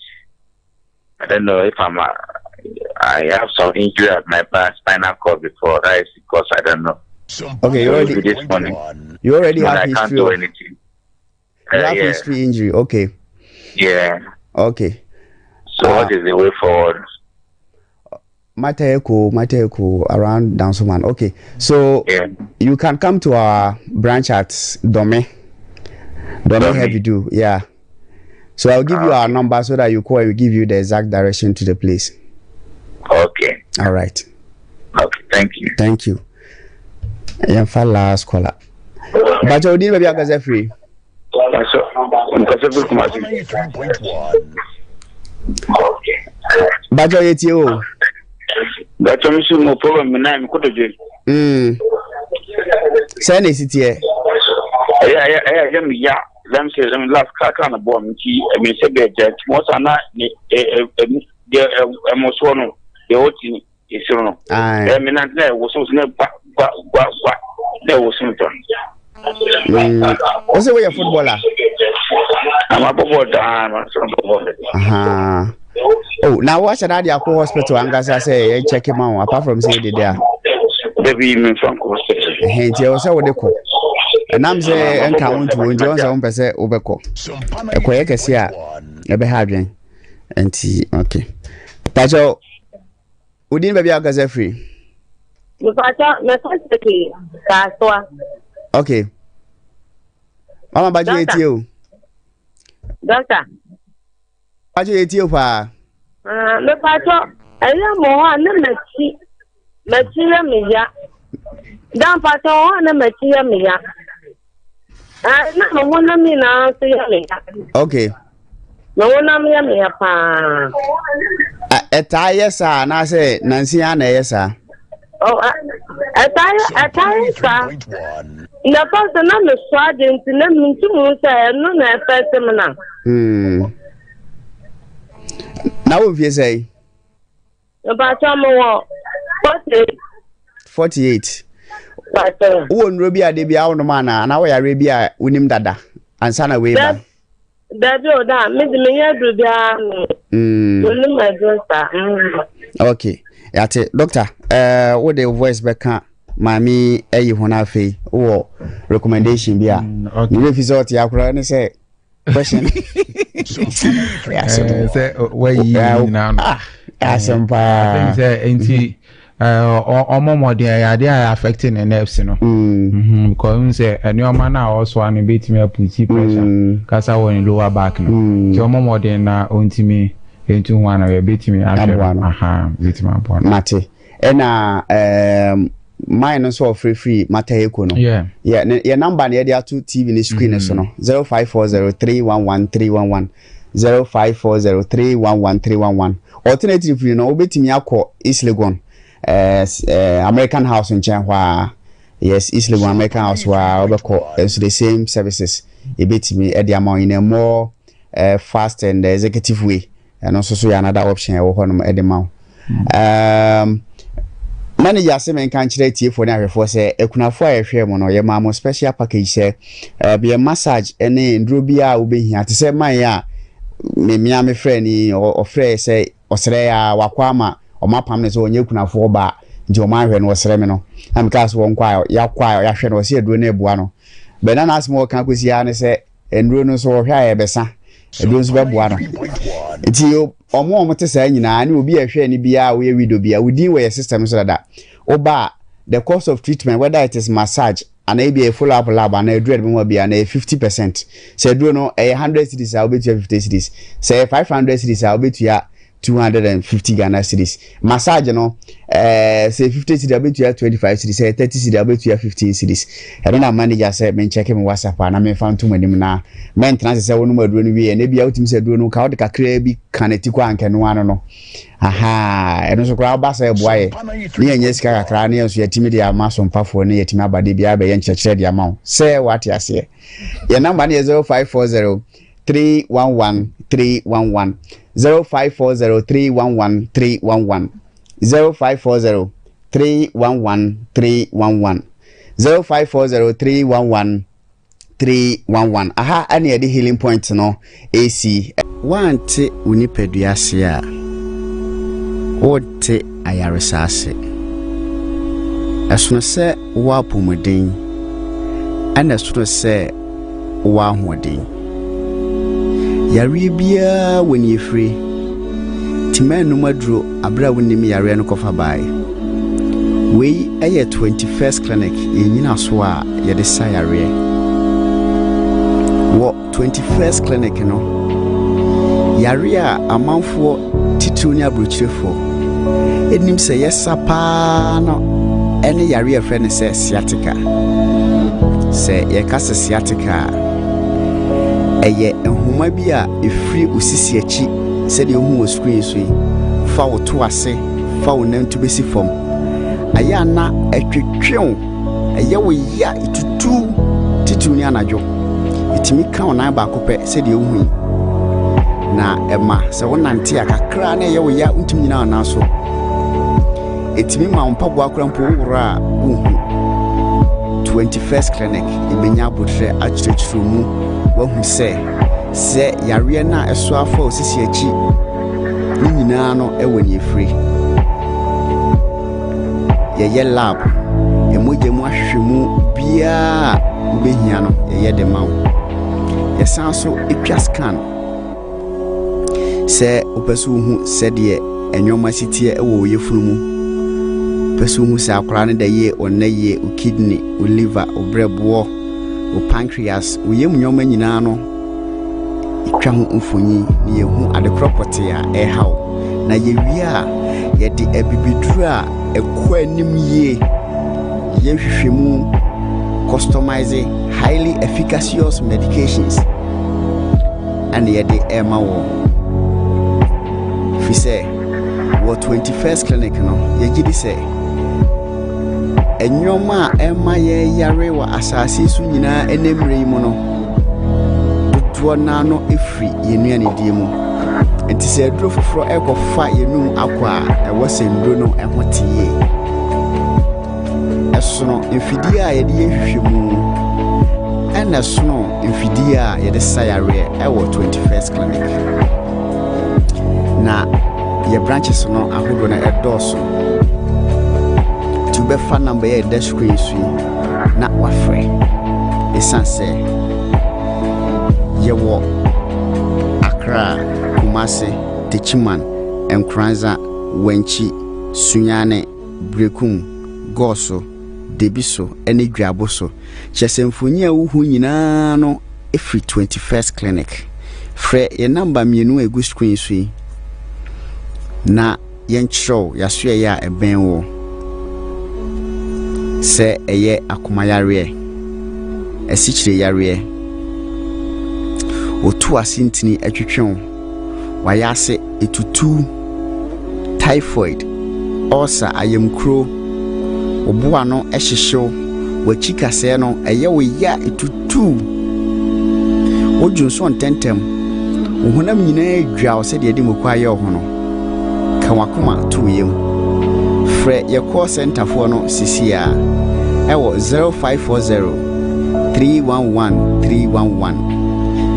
Speaker 8: I don't know if I'm. I have some injury at my back, spinal cord before. That is because I don't know.
Speaker 1: Okay, you already
Speaker 8: this morning.
Speaker 1: You already have
Speaker 8: I
Speaker 1: history.
Speaker 8: can't do
Speaker 1: of,
Speaker 8: anything.
Speaker 1: You have
Speaker 8: yeah.
Speaker 1: history injury. Okay.
Speaker 8: Yeah.
Speaker 1: Okay.
Speaker 8: So what is the way forward?
Speaker 1: Mateko, Mateko, around Dansoman. Okay, so
Speaker 8: yeah.
Speaker 1: you can come to our branch at Dome. Dome Heavy Do, yeah. So I'll give you our number so that you call and we give you the exact direction to the place.
Speaker 8: Okay.
Speaker 1: All right.
Speaker 8: Okay, thank you.
Speaker 1: Thank you. Yɛmfa last caller. Bakyɛ wo din baabi akasa firi?
Speaker 6: Nkasa firi Kumasi.
Speaker 1: Bakyɛ yɛ tie o.
Speaker 6: Bakyɛ mi si mo problem mi nan mi koto dwe.
Speaker 1: Sɛ na esi teɛ.
Speaker 6: Ɛyɛ ɛyɛ ɛyɛ ɛyɛ mi ya lɛm sɛ lɛm last kaa kaa na bɔɔ mi nti ɛmi sɛ bɛɛ gya nti mo sa na ne ɛ ɛ ɛmu deɛ ɛ ɛmo soɔ no deɛ ɔti esoro no. Ɛɛ mi nante na ɛwoso so na gua gua gua gua na ɛwoso mi tɔ.
Speaker 1: O sɛ woyɛ footballer?
Speaker 6: Ama bɔ bɔɔl daa ma sɔrɔ bɔ bɔɔl.
Speaker 1: Oh, na wahyɛ da de akɔ hospital ankasa sɛ yɛ check ma wo apart from sɛ yɛdede a.
Speaker 6: Dabi mi nfa nkɔ hospital.
Speaker 1: Ɛhɛn nti ɛwɔ sɛ wode kɔ. Ɛnam sɛ ɛnka wo nto nti wɔn sɛ wompɛ sɛ wobɛkɔ. Ɛkɔyɛ kɛse a ɛbɛha adwen. Nti okay. Pakyɛw Wo din baabi a wokasa firi?
Speaker 7: Mepatɔ mekasa firi Kasoa.
Speaker 1: Okay. Mama Bajo yɛ tie o.
Speaker 7: Doctor.
Speaker 1: Bajo yɛ tie o paa.
Speaker 7: Ah, mepatɔ ɛyɛ mɔ hɔ a ne m'akyi m'akyi yɛ me ya. Da mpatɔ hɔ a ne m'akyi yɛ me ya. Na me honam nyinaa nso yɛ me ya.
Speaker 1: Okay.
Speaker 7: Me honam yɛ me ya paa.
Speaker 1: Ɛtaa yɛ saa anaasɛ nansi ara na ɛyɛ saa?
Speaker 7: Ɛtaa yɛ ɛtaa yɛ saa. Na first na me so ade nti na me nti mu sɛ ɛno na ɛfɛ se me na.
Speaker 1: Hmm. Na wo mfie sɛn?
Speaker 7: Mpatsɔ mo wɔ 48.
Speaker 1: 48. Wowɔ nnuro bi a de bi a wonom anaa anaa wɔ yareɛ bi a wonim dada ansa na wei ba?
Speaker 7: Dabi o da me de menyɛ aduro biara no. Menim aduro saa.
Speaker 1: Okay. Yate doctor eh wo de voice bɛka maame ayi ho na afei wowɔ recommendation bi a. Ne werɛ fi sɛ ɔte akora ne sɛ question
Speaker 2: sɛ wayi nyinaa no
Speaker 1: ah, asɛm paa
Speaker 2: sɛ nti ɔmɔ mmɔden ɛyɛ adeɛ a affect ne nerves no mm. mhm, because n sɛ nneɛma no a ɔsoa no bɛtumi aputi pressure mm. kasa wɔ ne lower back no mm. nti ɔmɔ mmɔden na ɔntumi ntu ho ana yɛbɛtumi ahwɛ no aha bɛtumi aboa no
Speaker 1: mate Ɛna ɛɛm mine no nso ɔfrɛfiri Mataheko no.
Speaker 2: Yeah.
Speaker 1: Yeah, ne, yɛ number na yɛde ato TV ne screen mm. so no. 0540311311. 0540 311 311. Alternatively no, wobɛtumi akɔ East Legon, eh, eh, American House nkyɛn hɔ a. Yes, East Legon American House hɔ a wobɛkɔ nso the same services yɛbɛtumi de ama wo in a more uh, fast and executive way. Ɛno nso so yɛ another option ɛwɔ hɔnom de ma wo. Um, manager ase menka nkyerɛ atiefoɔ ne ahwɛfoɔ sɛ akunafoɔ a yɛhwɛ mu no yɛmaa mo special package sɛ uh, yɛ massage ne nnuro bi a wobɛhia te sɛ man a memea mefrɛ ni ɔfrɛ sɛ ɔsrɛ a wakɔ ama ɔma apam ne sɛ ɔnyɛ kunafoɔ baa nti ɔma ahwɛ no ɔsrɛ me no na mekaa sɛ wɔnkɔ a yɛakɔ a yɛahwɛ no ɔsɛ aduro no ɛboa no bɛna no asɛm a ɔka kɔsi ara ne sɛ nnuro no nso wɔhwɛ a ɛbɛsa aduro nso bɛboa no nti ɔmo a ɔmo te saa nyinaa ne obi a ɛhwɛ ne biara a woyɛ widow bia wo din wɔ yɛ system so dada woba a the cost of treatment whether it is massage anaa ebi ɛyɛ follow up lab anaa aduro a ɛde bɛma biara na ɛyɛ 50%. Sɛ aduro no ɛyɛ 100 cedis a wobɛtua 50 cedis, sɛ ɛyɛ 500 cedis a wobɛtua 250 Ghana cedis. Massage no ɛɛ sɛ 50 cedis a wobɛtua 25 cedis, sɛ ɛyɛ 30 cedis a wobɛtua 15 cedis. Ɛno na manager sɛ menkyɛke me WhatsApp a na memfa nto mo anim na mɛntena ase sɛ wonom aduro no wie na ebia wotumi sɛ aduro no ka wode kakraa bi ka n'ati kɔ anka ɛno ano no. Ahaa, ɛno nso koraa woba sɛ ɛboa yɛ ne yɛnyɛ sika kakra ne yɛn nso yɛtumi de ama sompafoɔ ne yɛtumi aba de biara bɛyɛ nkyerɛkyerɛ de ama wo sɛ wate aseɛ. Yɛn namba no yɛ 0540 311 311 0540 311 311 0540 311 311 0540 311 311 Aha ɛne yɛde healing point no ɛresi. Woante wo nipadua ase a, worente ayaresa ase. Ɛsono sɛ wowɔ apɔmuden, ɛna ɛsono sɛ wowɔ ahoɔden. Yareɛ biara wɔ nea ɛfiri. Nti mɛnnom aduro aberɛ a wonnim yareɛ no kɔfa baeɛ. Wei yɛ 21st Clinic, yɛn nnyinasoɔ a yɛde sa yareɛ. Wɔ 21st Clinic no, yareɛ a amanfoɔ titiriw ne aburokyirefoɔ nim sɛ yɛsa paa no ne yareɛ a yɛfrɛ no sɛ sciatica. Sɛ yɛka sɛ sciatica a, ɛyɛ nhoma bi a ɛfiri wo sisi akyi sɛdeɛ wohu wɔ screen so yi, fa wo to ase, fa wo nantu bɛsi fam. Ɛyɛ a na ɛtwetwe wo, ɛyɛ wo ya, ɛtutu titiriw ne anadwo. Ɛtumi ka wo nan baako pɛ sɛdeɛ wohu yi. Na ɛma sɛ wonante a kakra na ɛyɛ wo ya, wontumi nyina wo nan so. Ɛtumi ma wo mpaboa koraa mpo woworɔ a wonhu. 21st Clinic ɛbɛnya abotrɛ akyerɛkyerɛ mu wahu sɛ sɛ yareɛ no a ɛso afa wo sisi akyi ne nyinaa no wɔ ne ɛfiri. Yɛyɛ lab, mogya mu ahwehwɛmu biara a wobɛhia no yɛyɛ de ma wo. Yɛsan so twa scan sɛ wopɛ sɛ wohu sɛdeɛ nneɛma si teɛ wɔ wo yafunu mu. Wopɛ sɛ wohu sɛ akwadaa no da yie, ɔnna yie, wo kidney, wo liver, wo berɛboɔ, wo pancreas, wo yam nneɛma nyinaa no twa ho mfonyin na yɛhu adekorɔ pɔtee a ɛreha wo. Na yɛwie a, yɛde abibiduro a ɛkɔ anim yie yɛ nhwehwɛmu, customize highly efficacious medications ɛna yɛde ɛrema wɔ. Firi sɛ wɔ 21st clinic no, yɛgye di sɛ Nneɛma a ɛma yɛyare wɔ asase so nyinaa ɛnɛ mmerɛ yi mu no, dodoɔ no ara no firi yɛn nnuanedie mu. Nti sɛ aduro foforɔ ɛrekɔfa yɛn anum akɔ a, ɛwɔ sɛ nnuro no ho te yie. Ɛsono mfidie a yɛde yɛ nhwehwɛmu, ɛna ɛsono mfidie a yɛde sa yareɛ ɛwɔ 21st Clinic. Na yɛ branches no ahodoɔ no ɛdɔɔso. Nti wobɛfa number yi a ɛda screen so yi na wafrɛ. Ɛsiane sɛ yɛwɔ Accra, Kumasi, Techiman, Nkoranza, Wankyi, Sunyani, Berekum, Goso, Debiso ne Dwabo so. Kyerɛ sɛ mfonyin a wohu nyinaa no firi 21st Clinic. Frɛ yɛn namba mmienu a ɛgu screen so yi na yɛnkyerɛw yɛasoɛeɛ a ɛbɛn wo sɛ ɛyɛ akoma yareɛ, asikyire yareɛ, Wotu ase ntini twetwe wo, w'ayase etutu, typhoid, ulcer, ayamkuro, wo bo ano hyehye wo, w'akyi kasɛɛ no ɛyɛ wo ya etutu, wodwo nso ntɛmntɛm, wo honam nyinaa dwa wo sɛdeɛ ɛde moko ayɛ wo ho no. Ka w'akoma to wo yam. Frɛ yɛ call center foɔ no sisi a ɛwɔ 0540 311 311,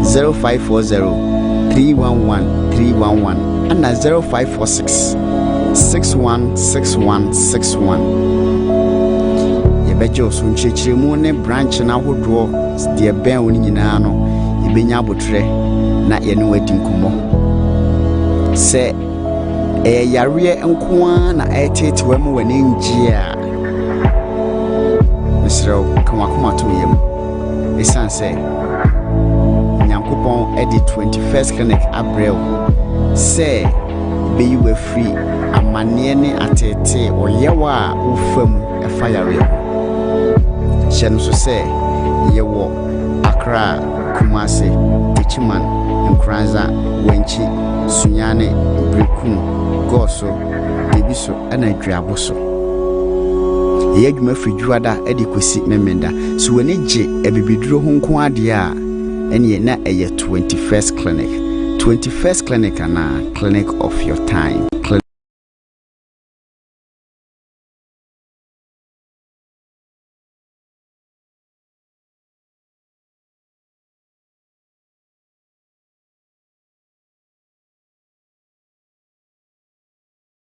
Speaker 1: 0540 311 311 ɛna 0546 616161. Yɛbɛgye wo so nkyerɛkyerɛmu ne branch no ahodoɔ deɛ ɛbɛn wo no nyinaa no, yɛbɛnya abotrɛ na yɛne wo adi nkɔmmɔ. Sɛ ɛyɛ yareɛ nko ara na ɛreteetewa mu w'ani ngye a, mesrɛ wo, ka w'akoma to yam. Ɛsiane sɛ Nyankopɔn de 21st Clinic abrɛ wo sɛ bɛyi wo afiri amanneɛ ne ateetee ɔyaw a wofa mu ɛfa yareɛ ho. Hyɛ no so sɛ yɛwɔ Accra, Kumasi, Techiman, Nkoranza, Wankyi, Sunyani, Berekum, Goaso, Debiso ɛna Aduabo so. Yɛyɛ adwuma firi Dwoada de kɔsi Memenda. So w'ani gye abibiduro ho nko adeɛ a, ɛneɛ na ɛyɛ 21st Clinic. 21st Clinic anaa Clinic of your time. Clinic.